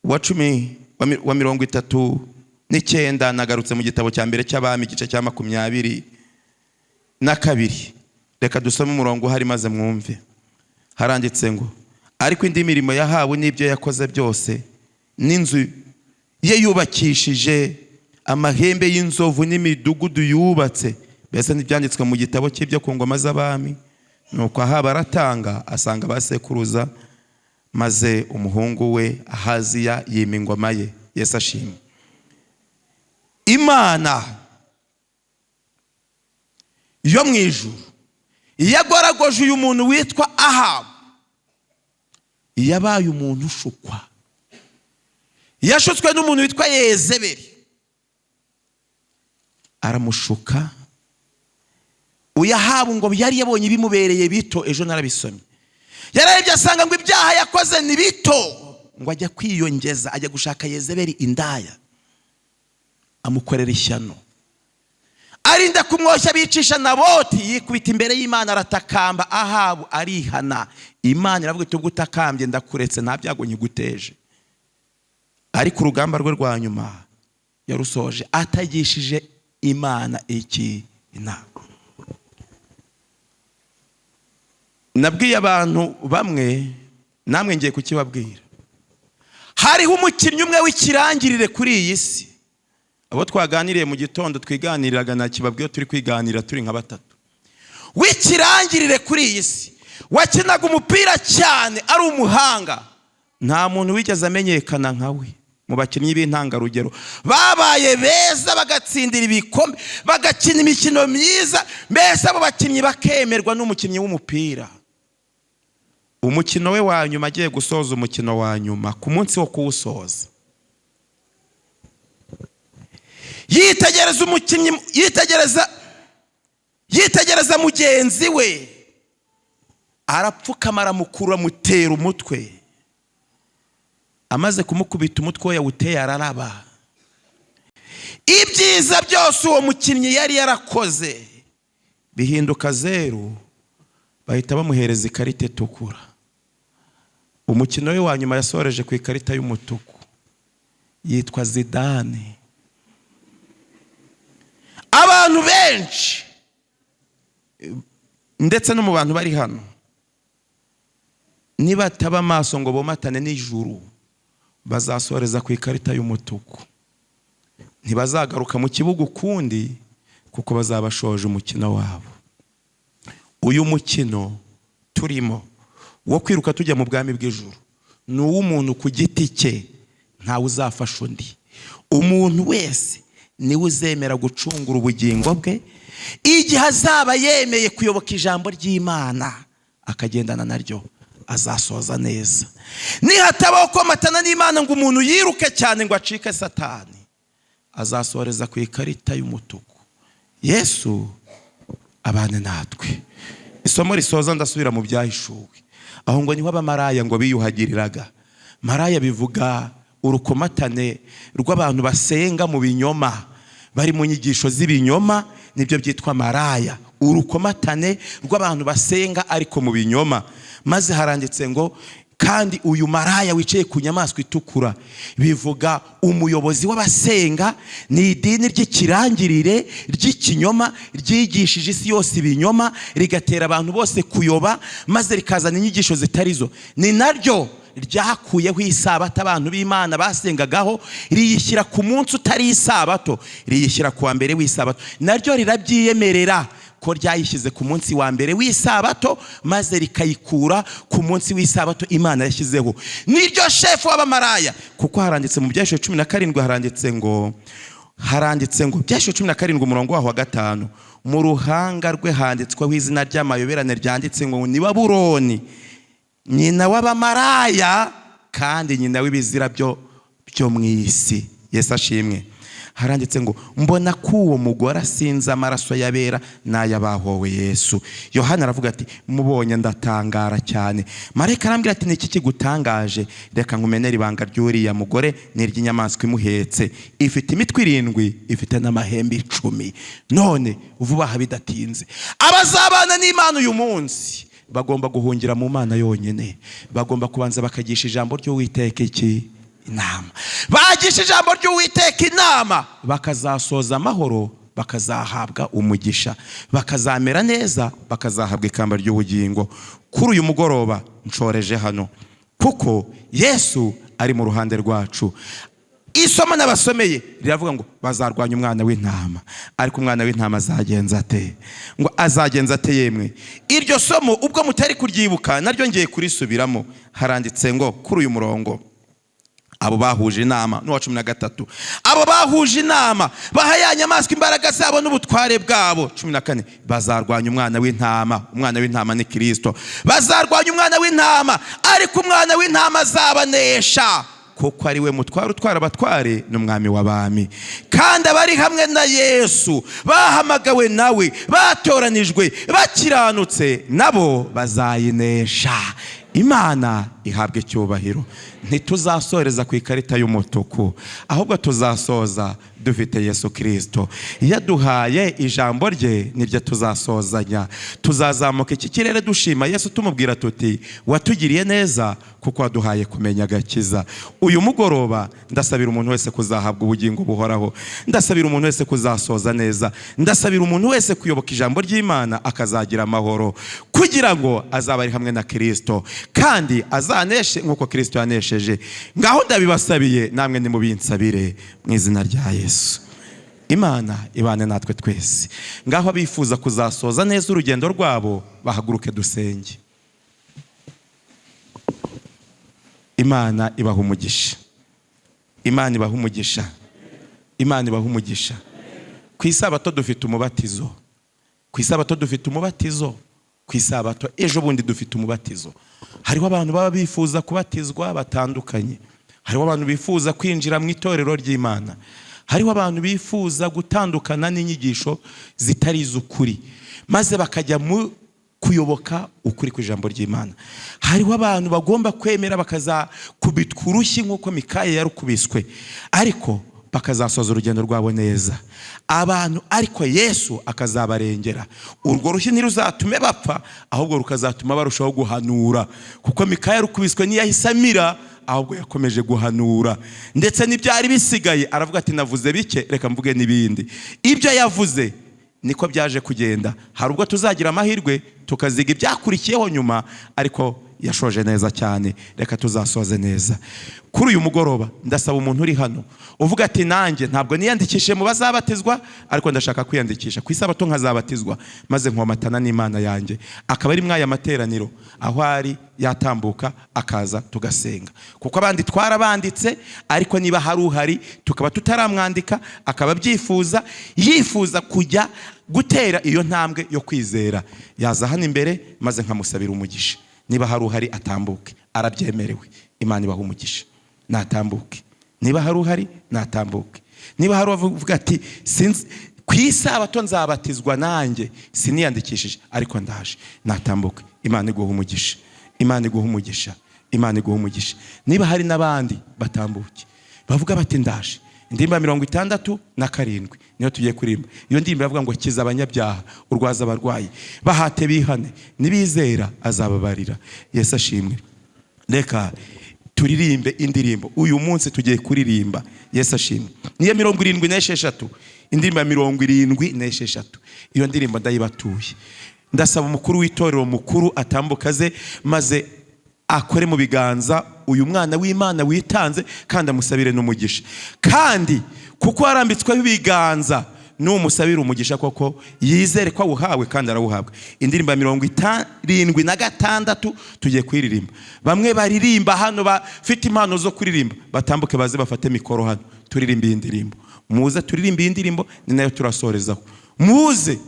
wa 10 wa 39, nagarutse mu gitabo cya mbere cy'Abami igice cya 22. Reka dusome umurongo uhari maze mwumve. Haranditse ngo: ariko indi mirimo yahawe n'ibyo yakoze byose, n'inzu ye yubakishije amahembe y'inzovu, n'imidugudu yubatse, mbese ntibyanditswe mu gitabo cy'ibyo ku ngoma z'abami? Nuko Ahabu aratanga, asanga abasekuruza, maze umuhungu we Ahaziya yima ingoma ye. Yesu ashimwe. Imana yo mu ijuru yagoragoje uyu muntu witwa Ahabu. Yabaye umuntu ushukwa, yashutswe n'umuntu witwa Yezebeli, aramushuka. Uyu Ahabu ngo yari yabonye ibimubereye bito, ejo narabisomye, yararebye asanga ngo ibyaha yakoze ni bito, ngo ajya kwiyongeza, ajya gushaka Yezebeli indaya, amukorera ishyano, arinda kumwoshya bicisha Naboti. Yikubita imbere y'Imana aratakamba, Ahabu arihana. Imana iravuga iti: ubwo utakambye ndakuretse, nta byago nkiguteje. Ariko urugamba rwe rwa nyuma yarusoje atagishije Imana iki inama. Nabwiye abantu bamwe, namwe ngiye kukibabwira. Hariho umukinnyi umwe w'ikirangirire kuri iyi si. Abo twaganiriye mu gitondo, twiganiriraga, nakibabwiye, turi kwiganirira turi nka batatu, w'ikirangirire kuri iyi si, wakinaga umupira cyane, ari umuhanga. Nta muntu wigeze amenyekana nka we mu bakinnyi b'intangarugero babaye beza, bagatsindira ibikombe, bagakina imikino myiza, mbese abo bakinnyi bakemerwa n'umukinnyi w'umupira. Umukino we wa nyuma, agiye gusoza umukino wa nyuma, ku munsi wo kuwusoza, yitegereza umukinnyi, yitegereza mugenzi we, arapfukama, aramukura, amutera umutwe. Amaze kumukubita umutwe we yawuteye araraba. Ibyiza byose uwo mukinnyi yari yarakoze bihinduka zeru, bahita bamuhereza ikarita itukura. Umukino we wa nyuma yasoreje ku ikarita y'umutuku. Yitwa Zidane. Abantu benshi, ndetse no mu bantu bari hano, nibataba amaso ngo bomatane n'ijuru, bazasoreza ku ikarita y'umutuku, ntibazagaruka mu kibuga ukundi, kuko bazaba bashoje umukino wabo. Uyu mukino turimo wo kwiruka tujya mu bwami bw'ijuru ni uw'umuntu ku giti cye, ntawe uzafasha undi. Umuntu wese niwe uzemera gucungura ubugingo bwe igihe azaba yemeye kuyoboka ijambo ry'Imana akagendana naryo, azasoza neza. Nihatabaho komatana n'Imana ngo umuntu yiruke cyane ngo acike Satani, azasoreza ku ikarita y'umutuku. Yesu abane natwe. Isomo risoza, ndasubira mu Byahishuwe. Aho ngo niho abamaraya ngo biyuhagiriraga. Maraya bivuga urukomatane rw'abantu basenga mu binyoma, bari mu nyigisho z'ibinyoma, nibyo byitwa maraya, urukomatane rw'abantu basenga ariko mu binyoma. Maze haranditse ngo: kandi uyu maraya wicaye ku nyamaswa itukura, bivuga umuyobozi w'abasenga, ni idini ry'ikirangirire ry'ikinyoma ryigishije isi yose ibinyoma, rigatera abantu bose kuyoba, maze rikazana inyigisho zitari zo. Ni naryo ryakuyeho isabato abantu b'Imana basengagaho, riyishyira ku munsi utari isabato, riyishyira ku wa mbere w'isabato. Naryo rirabyiyemerera ko ryayishyize ku munsi wa mbere w'isabato, maze rikayikura ku munsi w'isabato Imana yashyizeho. Niryo shefu w'abamaraya, kuko haranditse mu Byahishuwe 17, haranditse ngo Byahishuwe 17 umurongo waho wa 5: mu ruhanga rwe handitsweho izina ry'amayoberane ryanditse ngo: ni Babuloni, nyina w'abamaraya kandi nyina w'ibizira byo mu isi. Yesu ashimwe. Haranditse ngo mbona ko uwo mugore asinze amaraso y'abera n'ay'abahowe Yesu. Yohana aravuga ati mubonye ndatangara cyane. Marayika arambwira ati niki kigutangaje? Reka nkumenere ibanga ry'uriya mugore n'iry'inyamaswa imuhetse, ifite imitwe 7, ifite n'amahembe 10. None vuba aha bidatinze, abazabana n'Imana uyu munsi bagomba guhungira mu Mana yonyine. Bagomba kubanza bakagisha ijambo ry'Uwiteka iki? Inama. Bagisha ijambo ry'Uwiteka inama, bakazasoza amahoro, bakazahabwa umugisha, bakazamera neza, bakazahabwa ikamba ry'ubugingo. Kuri uyu mugoroba nshoreje hano, kuko Yesu ari mu ruhande rwacu. Isomo nabasomeye riravuga ngo bazarwanya umwana w'intama, ariko umwana w'intama azagenza ate? Ngo azagenza ate? Yemwe, iryo somo ubwo mutari kuryibuka naryo ngiye kurisubiramo. Haranditse ngo kuri uyu murongo, abo bahuje inama, n'uwa 13, abo bahuje inama baha ya nyamaswa imbaraga zabo n'ubutware bwabo. 14, bazarwanya umwana w'intama. Umwana w'intama ni Kirisito. Bazarwanya umwana w'intama, ariko umwana w'intama azabanesha, kuko ari we mutware utwara abatware n'umwami w'abami. Kandi abari hamwe na Yesu, bahamagawe nawe, batoranijwe, bakiranutse, nabo bazayinesha. Imana ihabwa icyubahiro. Ntituzasoreza ku ikarita y'umutuku, ahubwo tuzasoza dufite Yesu Kirisito. Yaduhaye ijambo rye, niryo tuzasozanya. Tuzazamuka iki kirere dushima Yesu, tumubwira tuti watugiriye neza kuko waduhaye kumenya agakiza. Uyu mugoroba ndasabira umuntu wese kuzahabwa ubugingo buhoraho, ndasabira umuntu wese kuzasoza neza, ndasabira umuntu wese kuyoboka ijambo ry'Imana akazagira amahoro, kugira ngo azabe ari hamwe na Kirisito kandi azaneshe nk'uko Kirisito yanesheje. Ngaho ndabibasabiye, namwe nimubinsabire mu izina rya Yesu. Imana ibane natwe twese. Ngaho abifuza kuzasoza neza urugendo rwabo bahaguruke dusenge. Imana ibaha umugisha. Imana ibaha umugisha. Imana ibaha umugisha. Ku isabato dufite umubatizo. Ku isabato dufite umubatizo. Ku isabato ejo bundi dufite umubatizo. Hariho abantu baba bifuza kubatizwa batandukanye. Hariho abantu bifuza kwinjira mu itorero ry'Imana. Hariho abantu bifuza gutandukana n'inyigisho zitari iz'ukuri, maze bakajya mu kuyoboka ukuri kw'ijambo ry'Imana. Hariho abantu bagomba kwemera bakazakubitwa urushyi nk'uko Mikaya yarukubiswe, ariko bakazasoza urugendo rwabo neza. Abantu ariko Yesu akazabarengera. Urwo rushyi ntiruzatume bapfa, ahubwo rukazatuma barushaho guhanura, kuko Mikaya yarukubiswe ntiyahise amira, ahubwo yakomeje guhanura. Ndetse n'ibyari bisigaye aravuga ati navuze bike, reka mvuge n'ibindi. Ibyo yavuze niko byaje kugenda. Hari ubwo tuzagira amahirwe tukaziga ibyakurikiyeho nyuma, ariko yashoje neza cyane. Reka tuzasoze neza. Kuri uyu mugoroba ndasaba umuntu uri hano uvuga ati nanjye ntabwo niyandikishije mu bazabatizwa, ariko ndashaka kwiyandikisha ku isabato nkazabatizwa, maze nkomatana n'Imana yanjye, akaba ari mwaya materaniro, aho ari yatambuka akaza tugasenga. Kuko abandi twarabanditse, ariko niba hari uhari tukaba tutaramwandika, akaba abyifuza, yifuza kujya gutera iyo ntambwe yo kwizera, yaza hano imbere maze nkamusabira umugisha. Niba hari uhari atambuke, arabyemerewe. Imana ibaha umugisha. Natambuke. Niba hari uhari natambuke. Niba hari uvuga ati ku isabato nzabatizwa nanjye siniyandikishije ariko ndaje, natambuke. Imana iguha umugisha. Imana iguha umugisha. Imana iguha umugisha. Niba hari n'abandi batambuke bavuga bati ndaje. Indirimbo 67 niyo tugiye kuririmba. Iyo ndirimbo iravuga ngo kiza abanyabyaha, urwaza abarwayi, bahate bihane, nibizera azababarira. Yesu ashimwe. Reka turirimbe indirimbo uyu munsi tugiye kuririmba. Yesu ashimwe. Niyo 76, indirimbo ya 76. Iyo ndirimbo ndayibatuye. Ndasaba umukuru w'itorero mukuru atambukaze maze akore mu biganza uyu mwana w'Imana witanze, kandi amusabire n'umugisha. Kandi kuko yarambitsweho ibiganza, n'umusabira umugisha koko yizere ko awuhawe kandi arawuhabwa. Indirimbo ya 76 tugiye kuyiririmba. Bamwe baririmba hano bafite impano zo kuririmba batambuke baze bafate mikoro hano turirimbe iyi ndirimbo. Muze turirimbe iyi ndirimbo, ni nayo turasorezaho. Muze,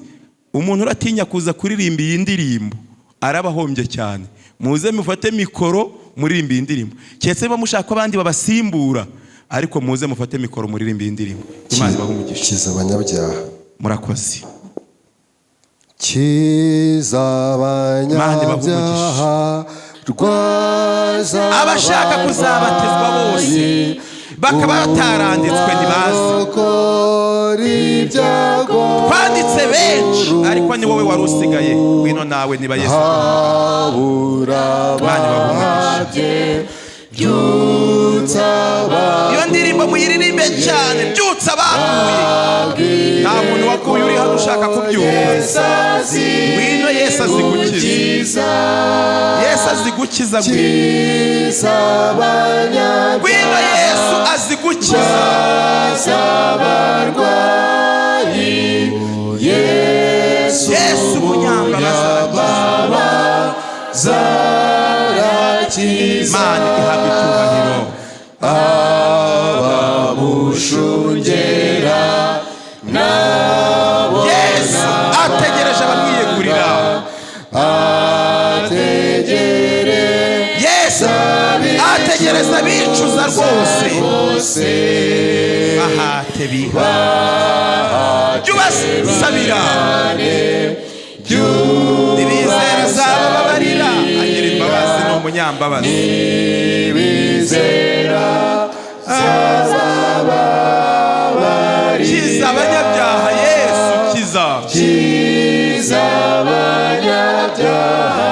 umuntu uratinya kuza kuririmba iyi ndirimbo arabahombye cyane. Muze mufate mikoro muririmbe iyi ndirimbo, keretse niba mushaka ko abandi babasimbura, Ariko muze mufate mikoro muririmbe iyi ndirimbo. Imana ibahe umugisha. Kiza abanyabyaha. Murakoze. Kiza Imana ibahe abanyabyaha, rwaza Abashaka kuzabatizwa bose bakaba bataranditswe ntibaze. Urokora ibyago. Twanditse benshi, ariko ni wowe wari usigaye. Ngwino nawe niba Yesu. Habura Imana ibahe umugisha. Ababye byutsa. Iyo ndirimbo muyiririmbe cyane. Byutsa abaguye. Nta muntu waguye uri hano ushaka kubyumva. Ngwino, Yesu azi gukiza. Yesu azi gukiza. Ngwino. Kiza abanyabyaha. Ngwino, Yesu azi gukiza. Abarwayi, Yesu. Yesu umunyambabazi arakiza. Zarakiza. Imana ihabwa icyubahiro. Abamushungera nabo. Yesu ategereje abamwiyegurira. Ategere. Yesu ategereza abicuza rwose. Bose. Bahate biha, jya ubasabira. Nibizera azabababarira. Agira imbabazi, ni umunyambabazi. Bizera. Kiza abanyabyaha, Yesu, kiza. Kiza abanyabyaha,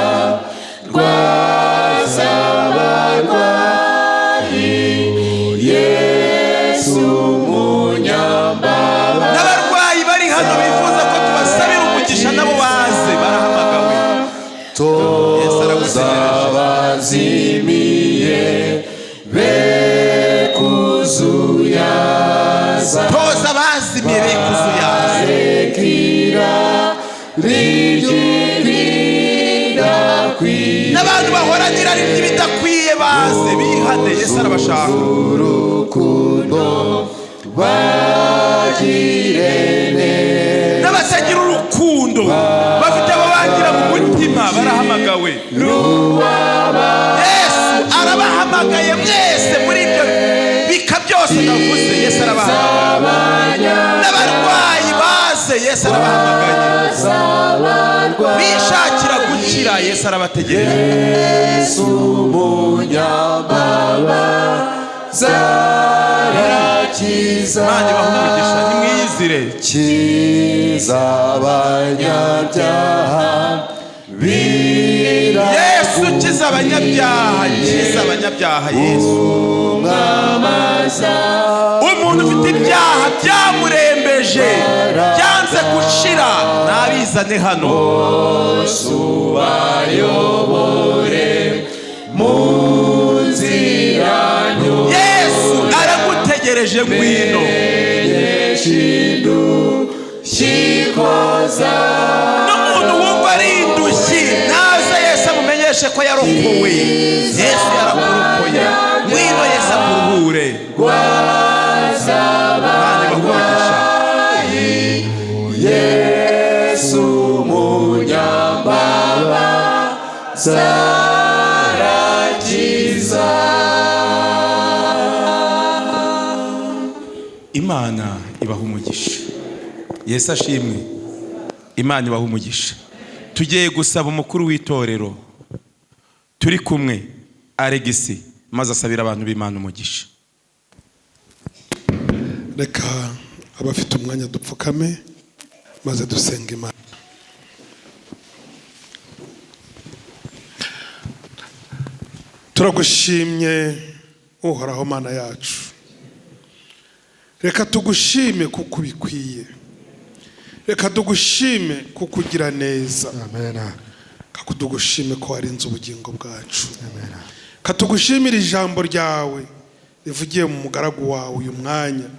rwaza abarwayi, Yesu umunyambabazi. N'abarwayi bari hano bifuza ko tubasabira umugisha nabo baze, barahamagawe. Yesu aragutegereje. Abazimiye be kuzuyaza. Toza abazimiye be kuzuyaza. Rekira ry'ibidakwiye. N'abantu bahoranira ari iby'ibidakwiye baze bihane, Yesu arabashaka. Urukundo bagire neza. N'abatagira urukundo, bafite ababangira mu mutima, barahamagawe. Yesu arabahamagaye mwese. Muri ibyo bika byose navuze, Yesu arabahamagaye. N'abarwayi baze, Yesu arabahamagaye. Bishakira gukira, Yesu arabategereje. Yesu umunyambabazi arakiza. Imana ibahe umugisha, nimwiyizire. Kiza abanyabyaha bira. Yesu, kiza abanyabyaha, kiza abanyabyaha, Yesu. Umwamaza. Umuntu ufite ibyaha byamurembeje, byanze gushira, nabizane hano. Bayobore mu nzira. Yesu aragutegereje, ngwino. Shikoza. N'umuntu wumva ari indushyi naze, Yesu amumenyeshe ko yarokowe. Yesu yarakurokoye, ngwino Yesu akuruhure. Imana ibahe umugisha. Yesu umunyambabazi arakiza. Imana ibaha umugisha. Yesu ashimwe. Imana ibaha umugisha. Tugiye gusaba umukuru w'itorero turi kumwe, Alegisi, maze asabira abantu b'Imana umugisha. Reka abafite umwanya dupfukame maze dusenga Imana. Turagushimye Uhoraho Mana yacu. Reka tugushime kuko ubikwiye, reka tugushime kuko ugira neza. Amen. Reka tugushime ko warinze ubugingo bwacu. Reka tugushimire ijambo ryawe rivugiye mu mugaragu wawe uyu mwanya.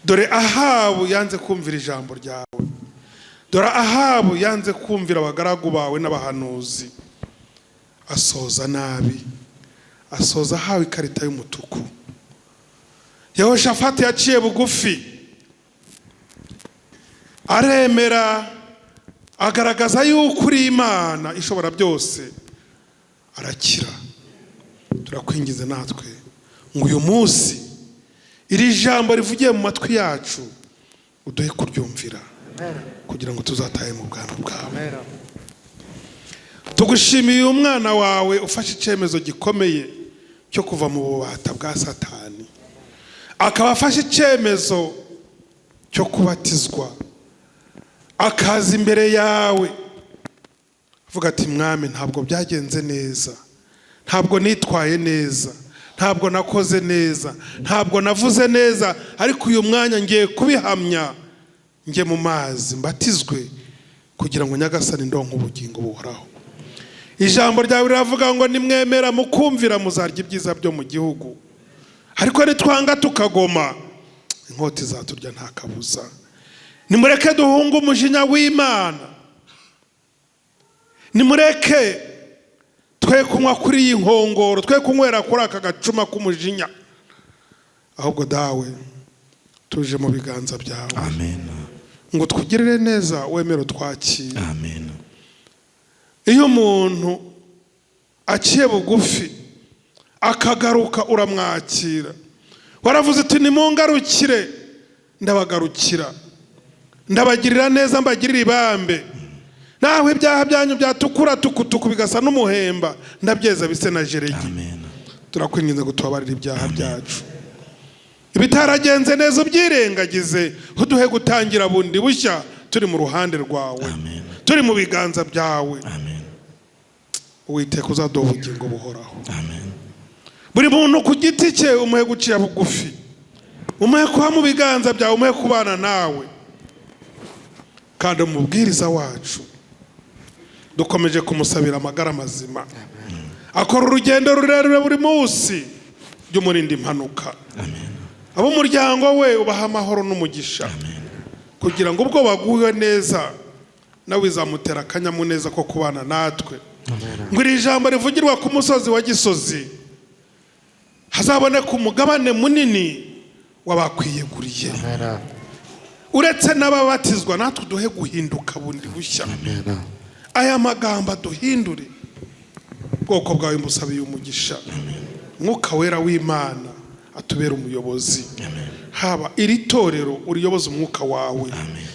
Dore Ahabu yanze kumvira ijambo ryawe, dore Ahabu yanze kumvira abagaragu bawe n'abahanuzi, asoza nabi, asoza ahawe ikarita y'umutuku. Yehoshafati yaciye bugufi, aremera, agaragaza yuko uri Imana ishobora byose, arakira. Turakwingize natwe Ngo uyu munsi iri jambo rivugiye mu matwi yacu uduhe kuryumvira, kugira ngo tuzatahe mu bwami bwawe. Tugushimiye uyu mwana wawe ufashe icyemezo gikomeye cyo kuva mu bubata bwa Satani, akaba afashe icyemezo cyo kubatizwa, akaza imbere yawe avuga ati: "Mwami, ntabwo byagenze neza, ntabwo nitwaye neza, ntabwo nakoze neza, ntabwo navuze neza, ariko uyu mwanya ngiye kubihamya, njye mu mazi mbatizwe kugira ngo Nyagasani ndonke ubugingo buhoraho." Ijambo ryawe riravuga ngo nimwemera mukumvira muzarya ibyiza byo mu gihugu, ariko nitwanga tukagoma inkota izaturya nta kabuza. Nimureke duhunge umujinya w'Imana, nimureke twe kunywa kuri iyi nkongoro, twe kunywera kuri aka gacuma k'umujinya, ahubwo Dawe tuje mu biganza byawe Amen. ngo twugirire neza, wemere utwakire. Amen. Iyo umuntu aciye bugufi akagaruka uramwakira. Waravuze uti: "Nimungarukire ndabagarukira, ndabagirira neza, mbagirira ibambe. Naho ibyaha byanyu byatukura tukutuku bigasa n'umuhemba, ndabyeza bise na jeregi." Amen. Turakwinginze ngo tubabarire ibyaha byacu, ibitaragenze neza ubyirengagize, uduhe gutangira bundi bushya turi mu ruhande rwawe, Amen. turi mu biganza byawe. Amen. Uwiteka, uzaduha ubugingo buhoraho. Amen. Buri muntu ku giti cye umuhe guciya bugufi, umuhe kuba mu biganza byawe, umuhe kubana nawe. Kandi umubwiriza wacu dukomeje kumusabira amagara mazima, akora urugendo rurerure buri munsi, by'umurinda impanuka. Ab'umuryango we ubaha amahoro n'umugisha, kugira ngo ubwo baguwe neza nawe bizamutera akanyamuneza ko kubana natwe. Ngo iri jambo rivugirwa ku musozi wa Gisozi hazaboneka umugabane munini w'abakwiyeguriye, uretse n'ababatizwa, natwe uduhe guhinduka bundi bushya, aya magambo aduhindure. Ubwoko bwawe musabiye umugisha, Mwuka Wera w'Imana atubere umuyobozi. Haba iri torero uriyoboze umwuka wawe,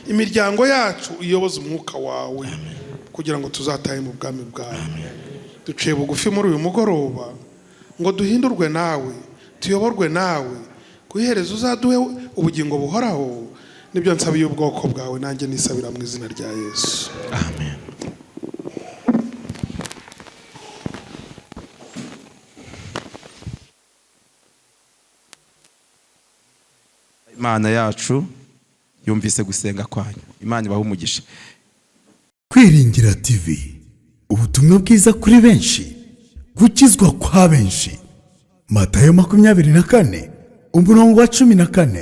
imiryango yacu uyoboze umwuka wawe, kugira ngo tuzatahe mu bwami bwawe. Duciye bugufi muri uyu mugoroba ngo duhindurwe nawe, tuyoborwe nawe, ku iherezo uzaduhe ubugingo buhoraho. Nibyo nsabiye ubwoko bwawe, nanjye nisabira mu izina rya Yesu. Amen. Imana yacu yumvise gusenga kwanyu. Imana ibahe umugisha. Kwiringira TV, ubutumwa bwiza kuri benshi, gukizwa kwa benshi. Matayo 24 umurongo wa 14.